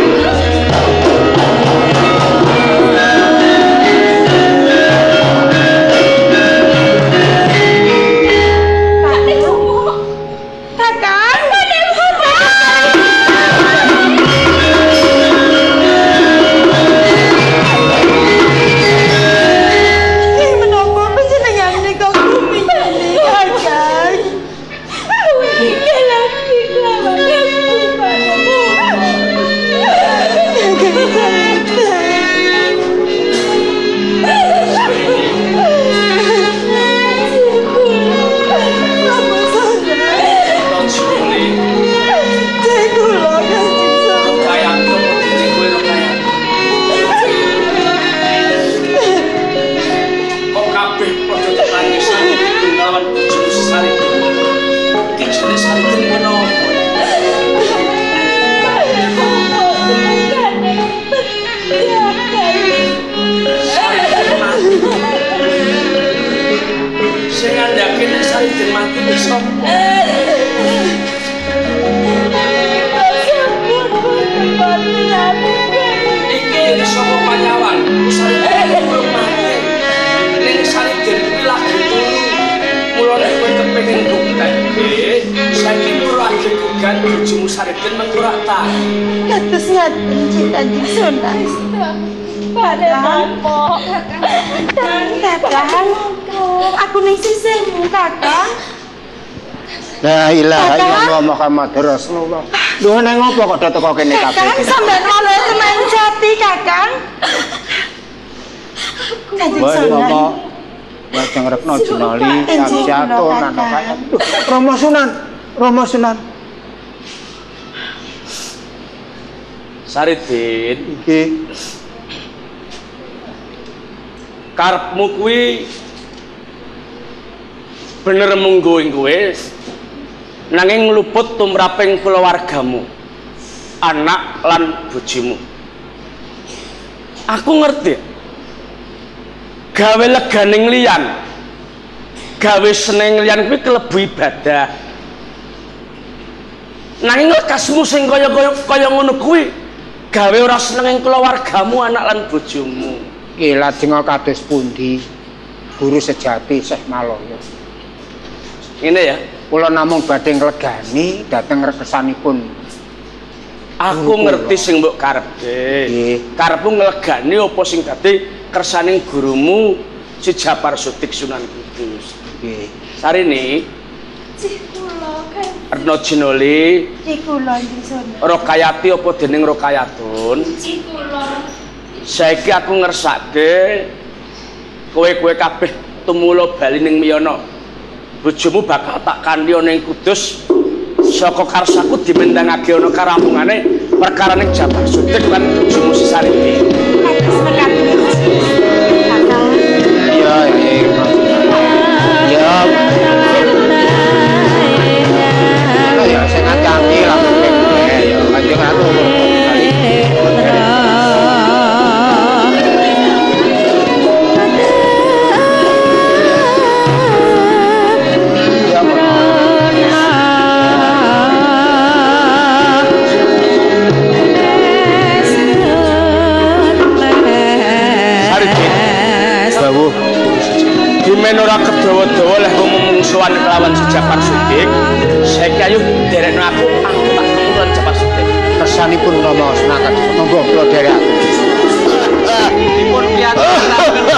La ilaha illallah Muhammadur Rasulullah. Lho nang ngopo kok do teko kene kabeh? Kakang sampeyan malah temen jati, Kakang. Kanjeng Sunan. Lajeng Rekna Jinali Samsiato Nanokayan. Rama Sunan, Rama Sunan. Saridin, iki karepmu kuwi bener munggo ing kowe nanging ngluput tumraping kulawargamu, anak lan bojomu. Aku ngerti. Gawe leganing liyan, gawe seneng liyan kuwi kelebu ibadah. Nanging lekasmu sing kaya ngono kuwi gawe ora seneng ing kulawargamu, anak lan bojomu. Ki lajeng kados pundi guru sejati Syekh Maloyo? Ngene ya. Kula namung badhe nglegani dhateng rekesanipun. Aku ngerti sing mbok karepke. Karepmu nglegani apa sing dadi kersaning gurumu si Japar Sudik Sunan Kudus. Nggih. Sarene Cih kula kan. Retno Jinoli. Cih kula Kanjeng Sunan. Rokayati apa dening Rokayatun? Cih kula. Saiki aku ngersake kowe-kowe kabeh tumula bali ning Miyana. Bojomu bakal tak kanthi ana ing Kudus. Saka karsaku dimendangake ana karampungane perkarane Japar Sudik lan bojomu si Sariti. Kados mekaten. Kakang. Iya, iya. Ya. Ya sing ngati langsung ya Kanjeng Ratu. Yes. sowan kelawan si Japar Sudik. Saiki ayo derekno aku tak ketemu lan Japar Sudik. Kersanipun Rama Sunan Kalijaga. Monggo kula derekaken. Dipun piyantakaken.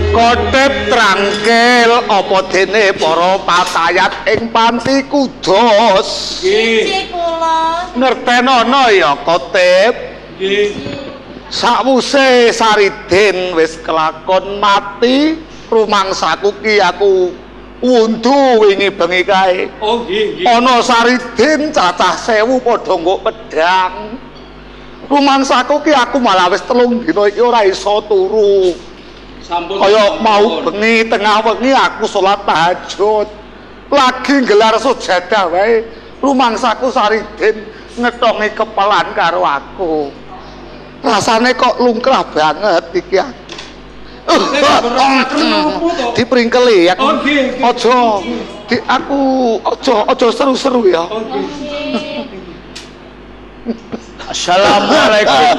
Kotip trangkil apa dene para patayat ing panti Kudus. Nggih kula. Ngertenono ya Kotip. Nggih. Sakwuse Saridin wis kelakon mati, rumangsaku ki aku wundu wingi bengi kae. Oh nggih nggih. Ana Saridin cacah 1000 padha nggo pedhang. Rumangsaku ki aku malah wis 3 dina iki ora iso turu. Sampun kaya mau bengi tengah wengi aku salat tahajud lagi nggelar sujadah wae rumangsaku Saridin ngetongi kepelan karo aku. Rasane kok lungkrah banget iki aku. Dipringkeli aku. Aja di aku aja seru-seru ya. Assalamualaikum.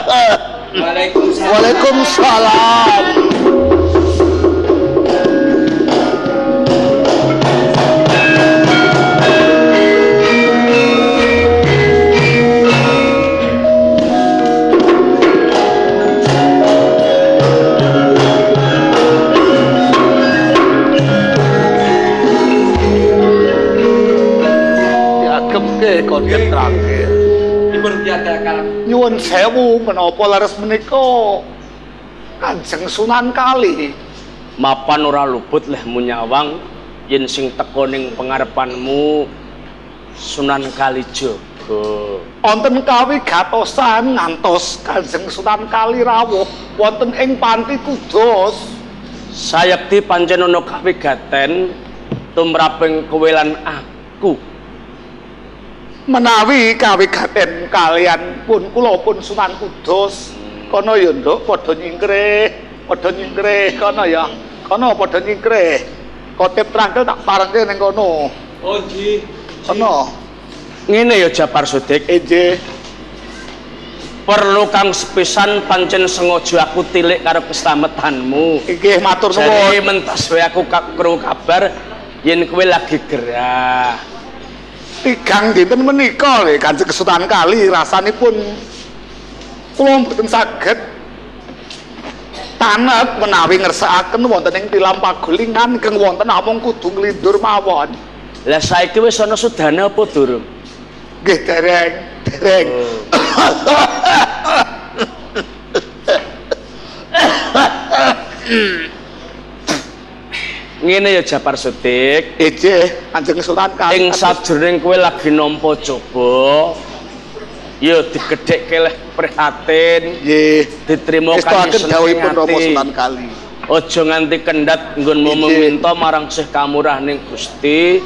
Waalaikumsalam. Waalaikumsalam. Diagemke kon trangkil. Dipun piyantakaken. Nyuwun sewu menapa leres menika Kanjeng Sunan Kali. Mapan ora luput lehmu nyawang yen sing teka ning pengarepanmu Sunan Kalijaga. Wonten kawigatosan ngantos Kanjeng Sunan Kali rawuh wonten ing panti Kudus. Sayekti pancen ana kawigaten tumraping kowe lan aku. Menawi kawigaten kalian pun kula pun Sunan Kudus. Kono ya nduk padha nyingkrih kono ya. Kono padha nyingkrih. Kotip trangkel tak parengke ning kono. Oh nggih. Kono. Ngene ya Japar Sudik. Nggih. Perlu kang sepisan pancen sengaja aku tilik karo keslametanmu. Nggih matur nuwun. Jare mentas wae aku krungu kabar yen kowe lagi gerah. Tigang dinten menika lho Kanjeng Sunan Kali rasanipun kula mboten saged tanet menawi ngersakaken wonten ing tilam pagulingan ingkang wonten namung kudu nglindur mawon. Lah saiki wis ana sudane apa durung? Nggih dereng, dereng. Ngene ya Japar Sudik. Nggih, Kanjeng Sunan Kali. Ing sajroning kowe lagi nampa coba, ya digedhekke leh prihatin. Nggih, diterima kanthi dawuhipun Rama Sunan Kali. Aja nganti kendhat nggonmu meminta marang Sih Kamurahning Gusti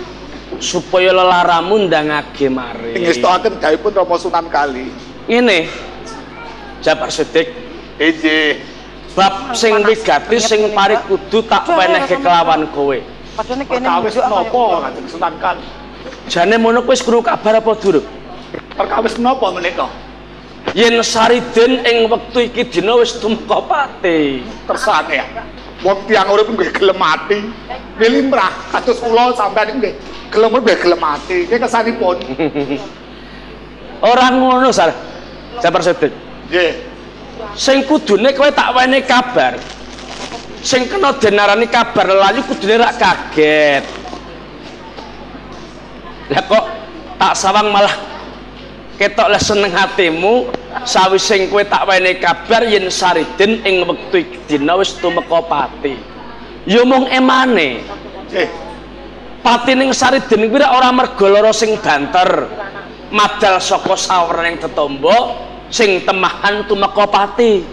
supaya lelaramu ndangage mari. Ngestokaken dawuhipun Rama Sunan Kali. Ngene Japar Sudik. Nggih. Bab sing wigati sing parikudu tak wenehke kelawan kowe. Perkawis napa Kanjeng Sunan Kali? Jane mono kowe wis krungu kabar apa durung? Perkawis napa menika? Yen Saridin ing wektu iki dina wis tumeka pati. Kersane ya. Wong tiyang urip nggih gelem mati. Nggih limrah kados kula sampeyan nggih gelem urip nggih gelem mati. Nggih kesanipun. Ora ngono, Sar. Japar Sudik. Nggih. Sing kudune kowe tak wenehi kabar. Sing kena denarani kabar lelayu kudune rak kaget. Lah kok tak sawang malah ketok lah seneng hatimu sawise kowe tak wenehi kabar yen Saridin ing wektu iki dina wis tumeka pati. Ya mung emane. Nggih. Patining Saridin kuwi ora merga lara sing banter. Madal saka sawerning tetombo sing temahan tumeka pati.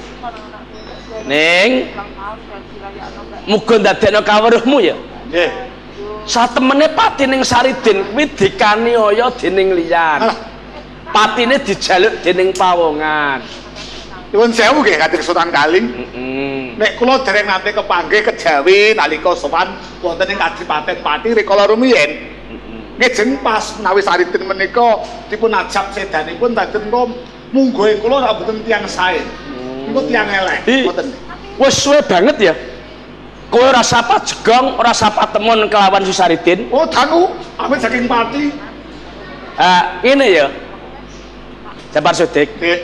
Ning muga ndadekno kawruhmu ya. Nggih. Satemene patining Saridin kuwi dikaniaya dening liyan. Patine dijaluk dening pawongan. Nyuwun sewu nggih Kanjeng Sunan Kali. Nek kula dereng nate kepanggih kejawi nalika sowan wonten ing Kadipaten Pati rikala rumiyin. Ngejeng pas menawi Saridin menika dipun ajab sedanipun dados kula mungguhe kula ora mboten tiyang sae. Niku tiyang elek. Mboten. Wis suwe banget ya. Kowe ora sapa jegong, ora sapa temon kelawan si Saridin. Oh, dangu, awit saking Pati. Ah, ngene ya. Japar Sodik. Nggih.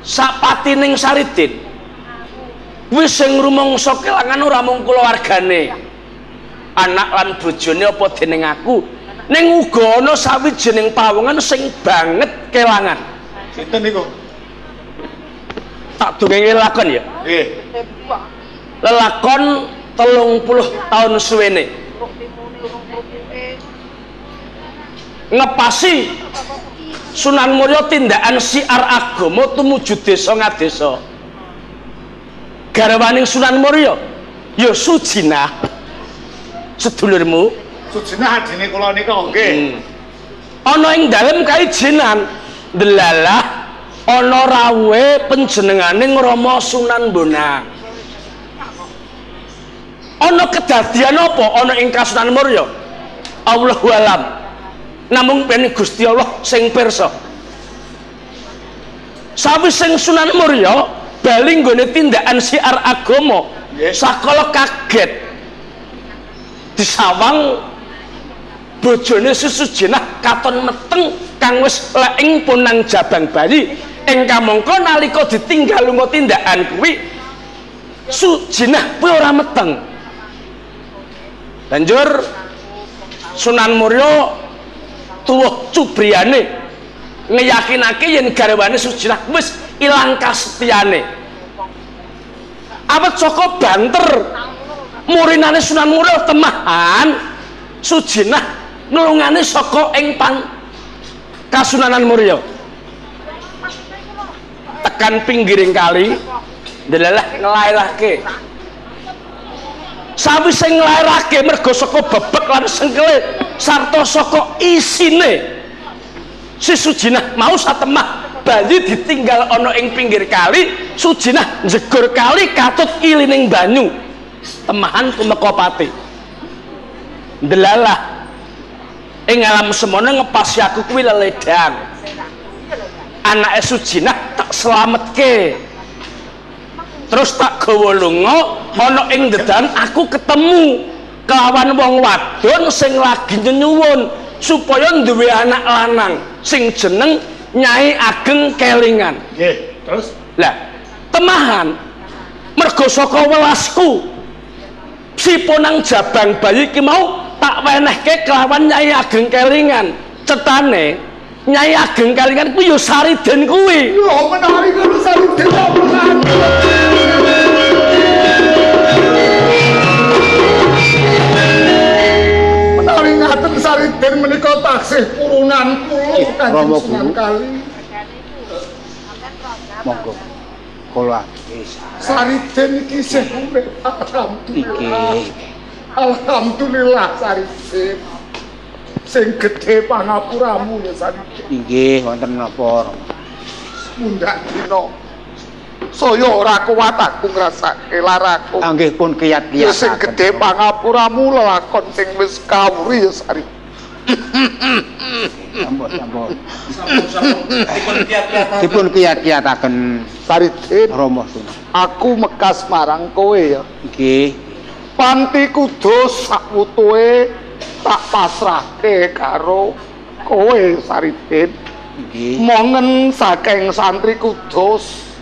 Sapatining Saridin wis sing rumangsa kelangan ora mung kulawargane, anak lan bojone apa dening aku, ning uga ana sawijining pawongan sing banget kelangan. Sinten niku? Tak dongenge lakon ya. Nggih. Lelakon 30 tahun suwene. Ngepasi Sunan Muria tindakan siar agama tumuju desa ngadesa. Garwaning Sunan Muria ya Sujinah sedulurmu. Sujinah adine kula nika nggih. Ana ing dalem kaijinan delalah ana rawuhe panjenengane Rama Sunan Bonang. Ana kedadian apa ana ing Kasunan Muria? Allahu alam. Namung ben Gusti Allah sing pirsa. Sawise Sunan Muria bali nggone tindakan siar agama, sakala kaget disawang bojone Sujinah katon meteng kang wis leing punang jabang bayi. Ing kamangka nalika ditinggal lunga tindakan kuwi Sujinah kuwi ora meteng. Banjur Sunan Muria tuwuh cubriyane ngeyakinake yen garwane Sujinah wis ilang kasetiyane. Awet saka banter murinane Sunan Muria temahan Sujinah nulungane saka ing pang Kasunanan Muria. Tekan pinggiring kali ndelalah nglairake. Sawise nglairake mergo saka bebek lan sengkele sarta saka isine si Sujinah mau satemah bayi ditinggal ana ing pinggir kali. Sujinah njegur kali katut ilining banyu temahan tumeka pati. Ndelalah ing alam semono ngepasi aku kuwi leledang anake Sujinah tak slametke, terus tak gawa lunga ana ing dedan aku ketemu kelawan wong wadon sing lagi nyenyuwun supaya duwe anak lanang sing jeneng Nyai Ageng Kelingan. Nggih, terus? Lah, temahan mergo saka welasku si ponang jabang bayi ki mau tak wenehke kelawan Nyai Ageng Kelingan. Cetane Nyai Ageng Kelingan kuwi ya Saridin kuwi. Lho, menawi kuwi Saridin omongan. Menawi ngaten Saridin menika taksih purunan kula Kanjeng Sunan Kali. Monggo kula Saridin iki isih urip, alhamdulillah. Alhamdulillah Saridin. Sing gedhe pangapuramu ya Saridin. Inggih, wonten napa? Mundhak dina. Saya ora kuat aku ngrasake laraku. Nggih pun kiyat-kiyat. Ya sing gedhe pangapuramu lelakon sing wis kawuri ya Saridin. Sampun, sampun. Sampun, dipun kiyat-kiyataken. Dipun kiyat-kiyataken Saridin. Rama Sunan. Aku mekas marang kowe ya. Nggih. Panti Kudus sakwutuhe tak pasrahke karo kowe Saridin. Nggih. Mongen saking santri Kudus.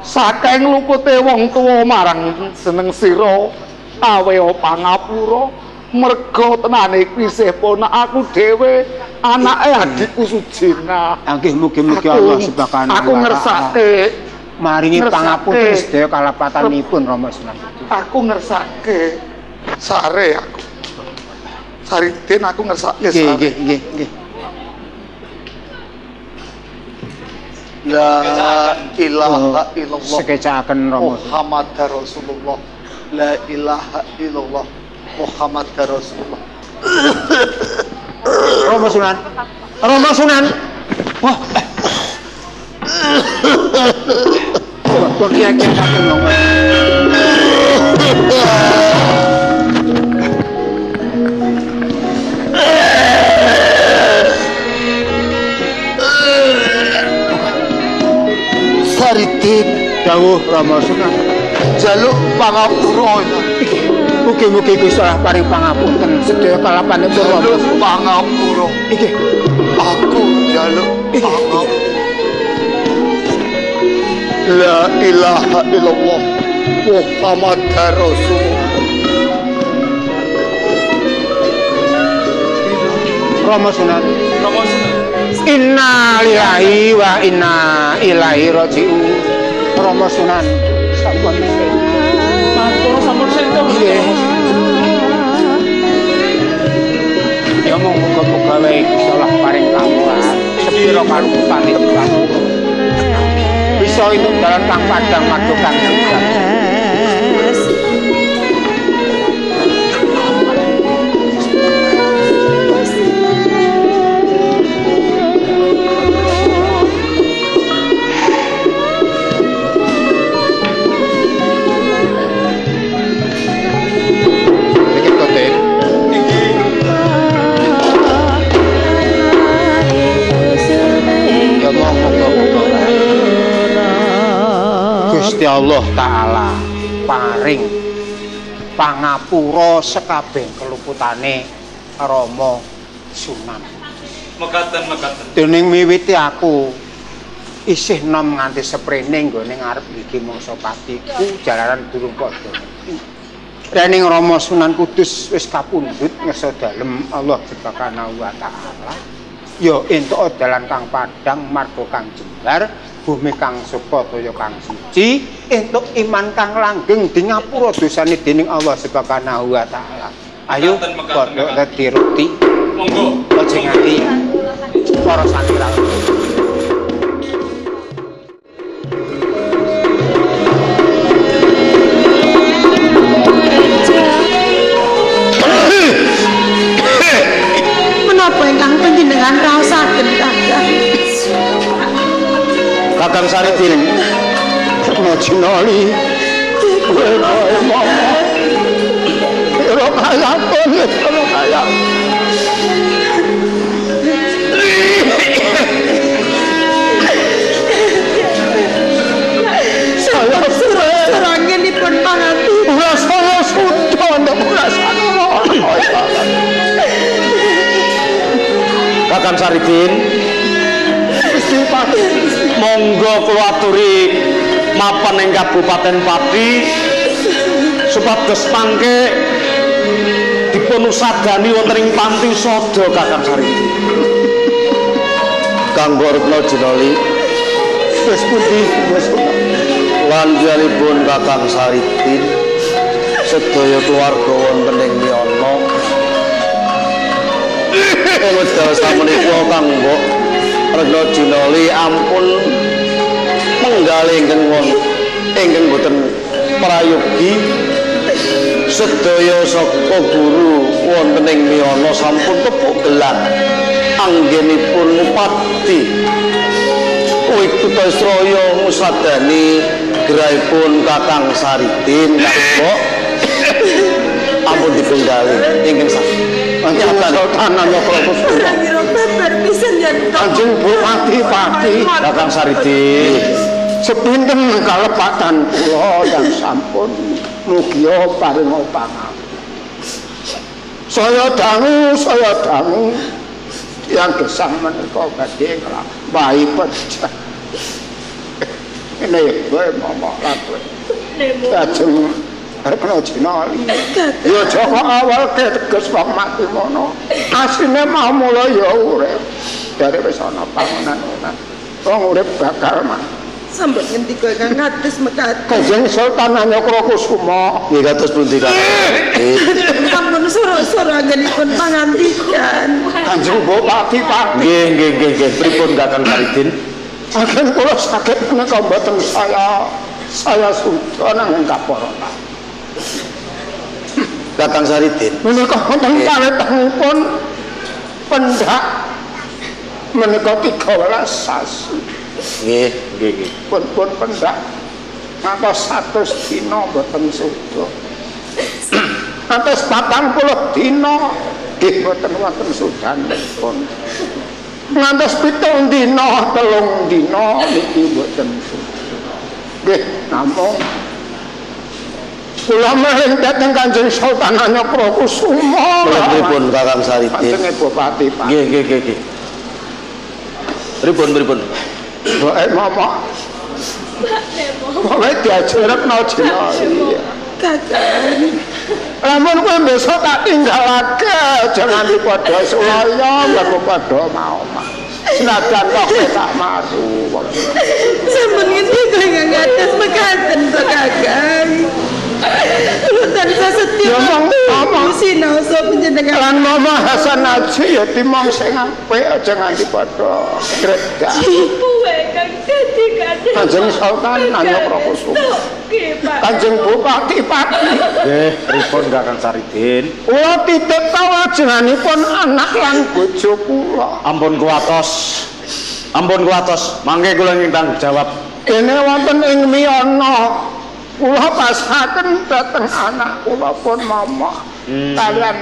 Saking lupute wong tuwa marang seneng sira aweho pangapura merga tenane isih ponak aku dhewe anake adikku Sujinah. Nggih, mugi-mugi Allah Subhanahu wa taala aku ngersake maringi pangapunten sedaya kalepatanipun Rama Sunan. Aku ngersake sare aku. Saridin aku ngersake sare. Nggih, nggih, nggih. La ilaha illallah. Sekecakaken Rama. Muhammad Rasulullah. La ilaha illallah. Muhammad Rasulullah. Rama Sunan. Rama Sunan. Wah. Pun kiai-kiai saking ngomong. Saridin dawuh Rama Sunan jaluk pangapura. Mugi-mugi Gusti Allah paring pangapunten sedaya kalapanipun Rama. Jaluk pangapura. Inggih. Aku jaluk pangapura. La ilaha illallah Muhammad Rasulullah. Rama Sunan. Rama Sunan. Inna lillahi wa inna ilaihi raji'un. Rama Sunan sampun matur sampun sedo. Nggih. Ya mung muga-muga wae Gusti Allah paring kamulan sepira kaluputane dipangpura. Bisa entuk dalan kang padhang marga kang jembar. Gusti Allah Ta'ala paring pangapura sekabeh keluputane Rama Sunan. Mekaten mekaten. Dening miwiti aku isih nom nganti seprene nggone ngarep iki mangsa patiku jalaran durung padha. Dening Rama Sunan Kudus wis kapundhut ngersa dalem Allah Subhanahu wa Ta'ala. Ya entuk dalan kang padhang marga kang jembar, bumi kang suka toya kang suci, entuk iman kang langgeng di ngapura dosane dening Allah Subhanahu wa Ta'ala. Ayo padha dadi. Monggo. Aja nganti para santri. Menapa ingkang panjenengan raosaken, Kakang? Kakang Saridin Majinali kowe momo ora kaya ora kaya. Saya surangenipun panganti ora saya sudah ndak ora Kakang Saridin monggo kula aturi mapan ing Kabupaten Pati supados mangke dipun usadani wonten ing panti usada Kakang Saridin. Kang Retno Jinali wis pundi wis lan piyambakipun Kakang Saridin sedaya keluarga wonten ing Miyana. Ing wedal samenika Kang Mbok Retno Jinali ampun menggalih ingkang ingkang boten prayogi. Sedaya saka guru wonten ing Miyana sampun tepuk gelar anggenipun ngupati Wiktuta Sraya ngusadani gerahipun Kakang Saridin. Kang Mbok ampun dipenggalih ingkang saged. Kanjeng Bupati Pati Kakang Saridin sepinten kalepatan kula yang sampun mugia paring pangapunten. Saya dangu tiyang gesang menika badhe nglampahi pejah. Ini kowe momok lan kowe. Lajeng Retno Jinali. Ya aja kok awal teges wong mati mono. Asline mau mula ya urip. Dari wis ana pangonan-onan. Wong urip bakal mati. Sampun ngendika ingkang kados mekaten. Kanjeng Sultan Hanyakrakusuma. Nggih kados pundi Kang? Sampun suruh-suruh anggenipun pangandikan. Kanjeng Bupati Pati. Nggih nggih nggih nggih. Pripun Kakang Saridin? Agen kula saged menika mboten saya suda nanging kapara. Kakang Saridin menika wonten paletangipun pendak menika 13 sasi. Nggih, nggih, nggih. Pun pendak Ngantos 100 dina mboten suda. Ngantos 40 dina nggih mboten wonten sudanipun. Ngantos 7 dina, 3 dina niki mboten suda. Nggih namung kula meling dhateng Kanjeng Sultan Hanyakrakusuma. Pripun Kakang Saridin? Kanjeng Bupati Pak. Nggih nggih nggih. Pripun pripun? Mboke momok. Kowe diajarekno jenenge. Kakang. Lamun kowe besok tak tinggalake aja nganti padha sulaya aku padha mau. Senajan kok kowe tak maru. Sampun ngendika ingkang kados mekaten to Kakang. Kula tansah setya ngomong sinaosa panjenengan lan Mama Hasan Aji ya timong sing apik aja nganti padha gredak. Kanjeng Sultan Hanyakrakusuma. Kanjeng Bupati Pati. Nggih, pripun Kakang Saridin? Kula titip kawajenganipun anak lan bojo kula. Ampun kuwatos. Ampun kuwatos, mangke kula ingkang tanggung jawab. Dene wonten ing miyana kula pasaken dhateng anak kula pun momok kalian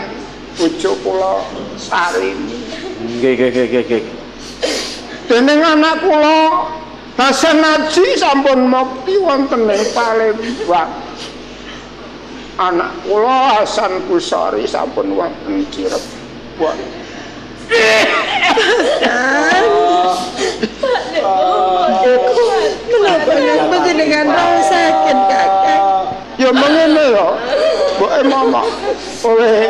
bojo kula Sarini. Nggih nggih nggih nggih. Dening anak kula Hasan Aji sampun mukti wonten ing Palembang. Anak kula Hasan Busari sampun wonten Cirebon. Menapa panjenengan raosaken Kakang? Ya mengene ya. Mboke momok oleh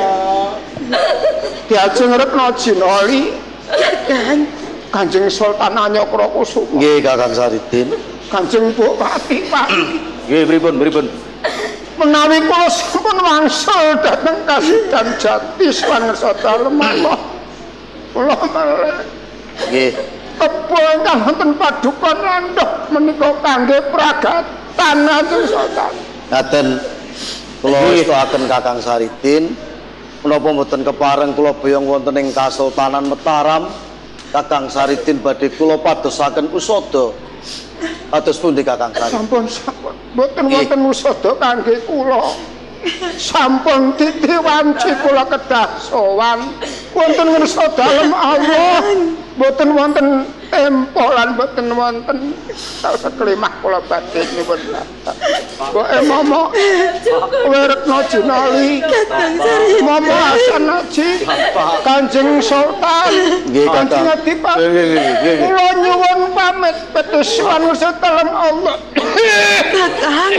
diajeng Retna Jinoli. Kakang. Kanjeng Sultan Hanyakrakusuma. Nggih Kakang Saridin. Kanjeng Bupati Pak. Nggih pripun pripun. Menawi kula sampun wangsul dhateng Kasidan Jati Swangersa Dalem Allah. Kula melih. Nggih. Kebo ingkang wonten paduka landhuh menika kangge pragatan Kanjeng Sultan. Ngaten kula estoaken Kakang Saridin menapa mboten kepareng kula boyong wonten ing Kasultanan Mataram. Kakang Saridin badhe kula padosaken usada. Kados pundi Kakang Saridin? Sampun sampun. Mboten wonten usada kangge kula. Sampun titi wanci kula kedah sowan. Wonten ngersa dalem Allah. Mboten wonten tempo lan mboten wonten seklimah kula badhe nyuwun. Mboke momok kowe Retna Jinali. Momo Hasan Aji Kanjeng Sultan. Nggih Kakang. Kula nyuwun pamit petus wangersa dalem Allah. Kakang.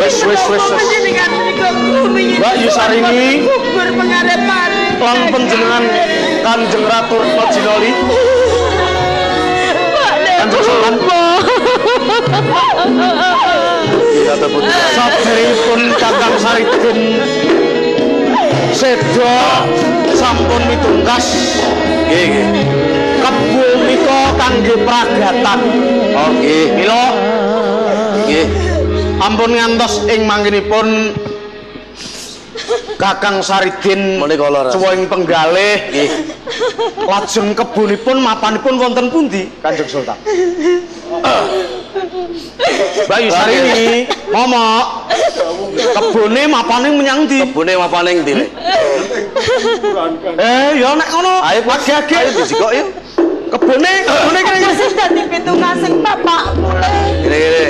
Wes wes wes. Mbak Yusarini lan panjenengan Kanjeng Ratu Retna Jinoli. Kanjeng Sultan. Saderengipun Kakang Saridin seda sampun mitungkas. Nggih nggih. Kebo menika kangge pragatan. Oh nggih. Mila nggih. Ampun ngantos ing manggenipun Kakang Saridin menika leres. Cuwa ing penggalih. Nggih. Lajeng kebonipun mapanipun wonten pundi Kanjeng Sultan? Mbak Yusarini, momok. Kebone mapane menyang ndi? Kebone mapane ndi, Le? Ya nek ngono, ayo age-age ayo dijikok yo. Kebone, kebone kene iki. Sing dadi pitungasing bapakmu, Le. Kene kene.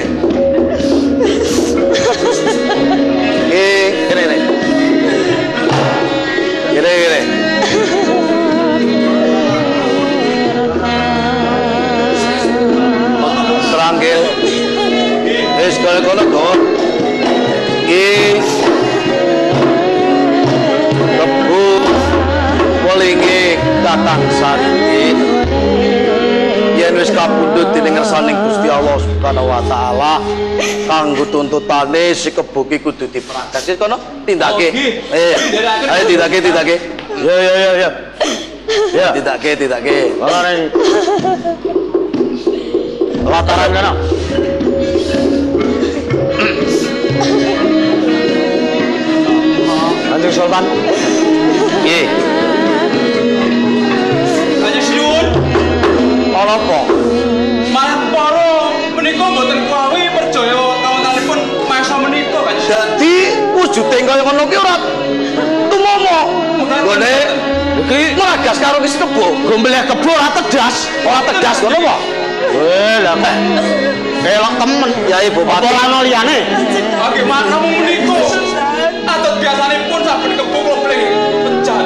Nggih, kene kene. Kene kene. Terangil. Wis kono-kono go. Iki kebu welinge Kakang Saridin yen wis kapundhut dening ngersaning Gusti Allah Subhanahu wa taala kanggo tuntutane si kebo ki kudu diperagas. Wis kono tindake. Ayo tindake tindake. Ya ya ya ya. Ya tindake tindake. Ora ning. Lataran kana. Kanjeng Sultan. Nggih. Kanjeng Sinuwun. Ana apa? Malah para menika mboten kuwawi perjaya kawontenipun masa menika Kanjeng. Dadi wujude kaya ngono ki ora tumomo. Nggone iki mragas karo wis kebo. Gombeleh kebo ora tedas, ora tedas ngono apa? Weh, lah kok elok temen Yai Bupati. Apa ana liyane? Nggih, makamu menika. Adat biasanipun saben kebo kula bleh pecah.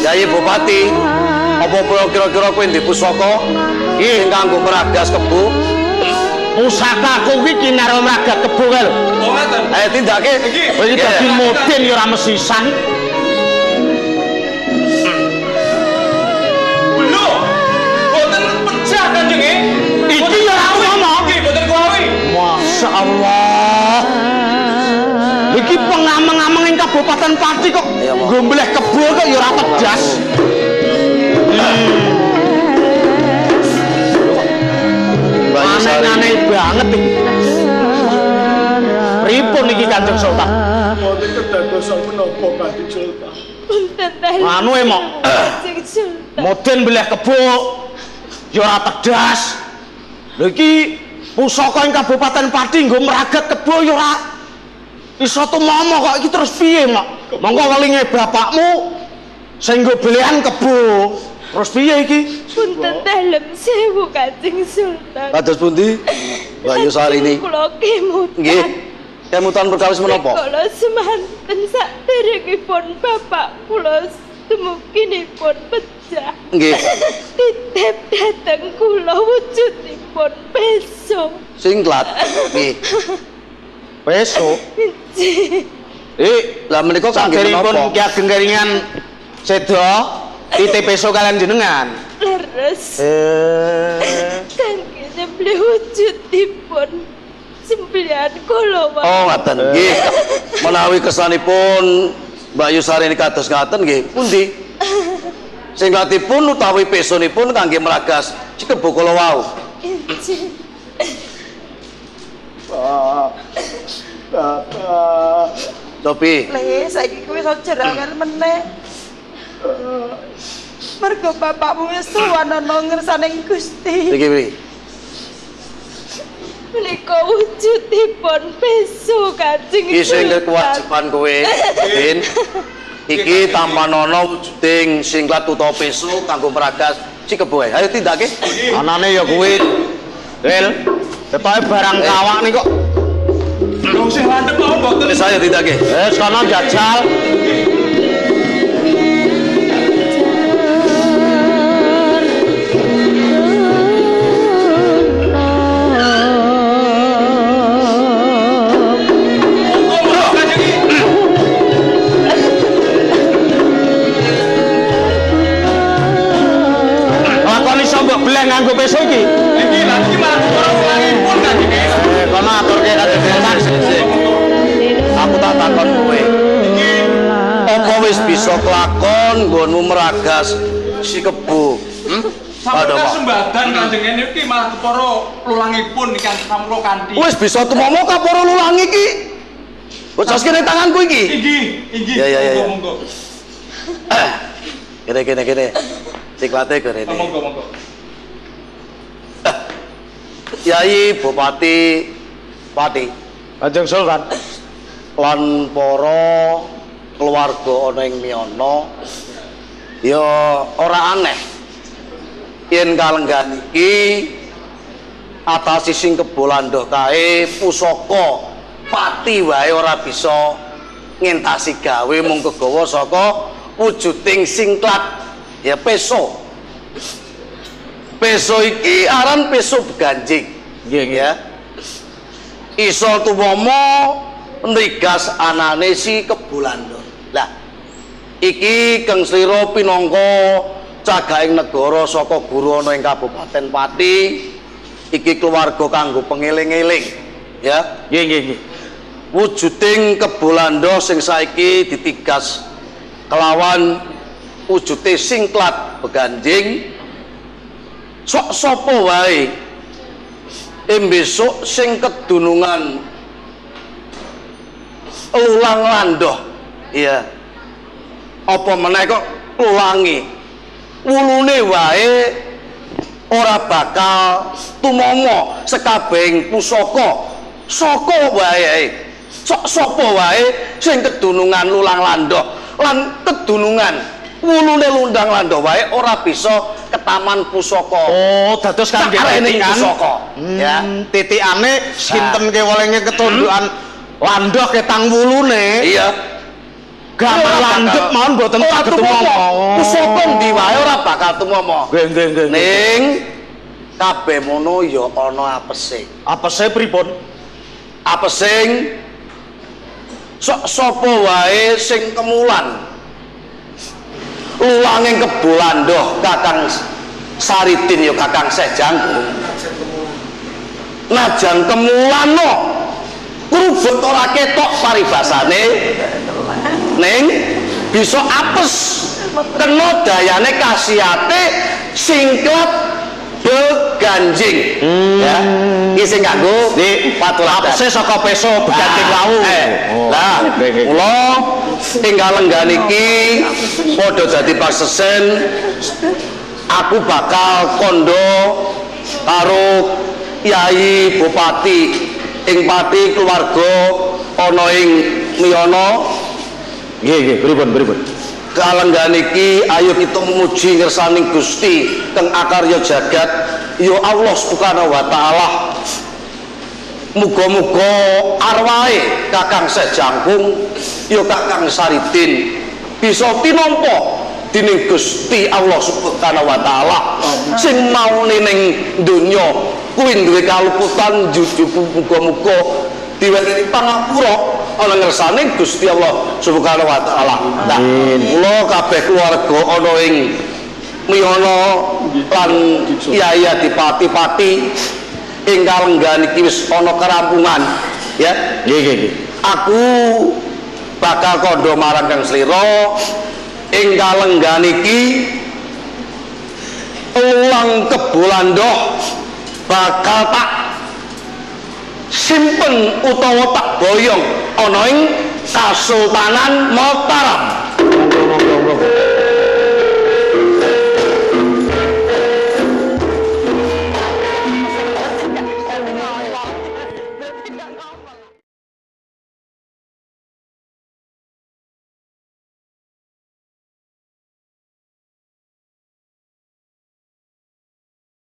Yai Bupati, apa kira-kira kowe ndek pusaka iki kanggo mragas kebo? Pusakaku iki kinara mragas kebo kae lho. Oh ngaten. Ayo tindake. Kowe iki dadi modin ya ora mesisan. Lho, boten pecah Kanjeng e. Iki ya ora ngomong. Iki boten kuwi. Masya Allah. Iki pengameng-ameng ing Kabupaten Pati kok gombleh kebo kok ya ora tedas. Aneh-aneh banget iki. Pripun iki Kanjeng Sultan? Mboten kedadosan menapa Kanjeng Sultan? Anu e mok. Modin beleh kebo ya ora tedas. Lho iki pusaka ing Kabupaten Pati nggo mragat kebo ya ora iso tumomo kok iki terus piye mok? Monggo welinge bapakmu sing nggo belehan kebo. Terus piye iki? Punten dalem sewu Kanjeng Sultan. Kados pundi Mbak Yusarini? Kula kemutan. Nggih. Kemutan perkawis menapa? Kula semanten saderengipun bapak kula dumuginipun pecah. Nggih. Titip dhateng kula wujudipun peso. Singklat. Nggih. Peso. Nggih. Eh, lah menika kangge menapa? Ki Ageng Keringan seda titip peso kalian jenengan. Leres. Kangge nyembelih wujudipun sembelihan kula. Oh, ngaten. Nggih. Menawi kesanipun Mbak Yusarini kados ngaten nggih, pundi? Singklatipun utawi pesonipun kangge mragas cikebo kala wau. Injih. Pak. Bapak. Sopi. Le, saiki kowe iso jerangan meneh. Mergo bapakmu wis tuwa ana ngersaning Gusti. Iki piye? Menika wujudipun peso Kanjeng. Iki sing kewajiban kowe, Din. Iki tampanana wujuding singklat utawa peso kanggo mragas cikebo. Ayo tindake. Anane ya kuwi. Wil, ketoke barang kawak nih kok. Lho sing landhep mawon mboten. Wis ayo tindake. Wis kono jajal. Nganggo peso iki. Iki lha iki malah ora ulangipun Kanjeng. Kono aturke Kanjeng Sultan. Aku tak takon kowe. Iki apa wis bisa kelakon nggonmu mragas si kebo? Sampun kasembadan Kanjeng niki malah kepara lulangipun iki sampun kanthi. Wis bisa tumomo kapara lulang iki. Bocah kene tanganku iki. Inggih, inggih. Ya. Monggo. Kene kene kene. Siklate kene. Monggo, monggo. Yai Bupati Pati Kanjeng Sultan lan para keluarga ana ing miyana ya ora aneh yen kalenggan iki atasi sing kebo landoh kae pusaka pati wae ora bisa ngentasi gawe mung kegawa saka wujuding singklat ya peso. Peso iki aran peso beganjing. Nggih, nggih. Ya. Iso tumomo nrigas anane si kebo landoh. Lah, iki Keng Slira pinangka cagaing negara saka guru ana ing Kabupaten Pati, iki keluarga kanggo pengeling-eling, ya. Nggih, nggih, nggih. Wujuding kebo landoh sing saiki ditigas kelawan wujude singklat beganjing. Sok sapa wae Besok sing kedunungan lulang landoh. Iya. Apa meneh kok lulange? Wulune wae ora bakal tumomo sekabehing pusaka. Saka wae. Sok sapa wae sing kedunungan lulang landoh lan kedunungan wulune lundang landoh wae ora bisa ketaman pusaka. Oh, dados kangge titikan pusaka. Ya, titikane sinten kewalenge ketundukan landoh ketang wulune. Iya. Gampang landhep mawon mboten saged tumomo. Pusaka ndi wae ora bakal tumomo. Nggih, nggih, nggih. Ning kabeh mono ya ana apese. Apese pripun? Apesing sok sapa wae sing kemulan lulanging kebo landoh Kakang Saridin ya Kakang Seh Jangkung. Najan kemulano krubut ora ketok paribasane ning bisa apes kena dayane kasiate singklat beganjing. Ya, iki sing kanggo patuladan. Apese saka peso beganjing wau. Lah, kula tinggal lenggan iki padha dadi pasesen aku bakal kandha karo Yai Bupati ing Pati keluarga ana ing Miyana. Nggih, nggih, pripun, pripun. Kalenggan iki ayo kita memuji ngersaning Gusti kang akarya jagat ya Allah Subhanahu wa taala. Muga-muga arwahe Kakang Seh Jangkung ya Kakang Saridin bisa tinampa dening Gusti Allah Subhanahu wa taala. Sing maune ning donya kuwi duwe kaluputan jujuk muga-muga diwenehi pangapura ana ngersane Gusti Allah Subhanahu wa taala. Nah, kula kabeh keluarga ana ing Miyana lan Yai Adipati-pati ing kalenggan iki wis ana kerampungan, ya. Nggih, nggih, nggih. Aku bakal kandha marang Kang Slira ing kalenggan iki lulang kebo landoh bakal tak simpen utawa tak boyong ana ing Kasultanan Mataram.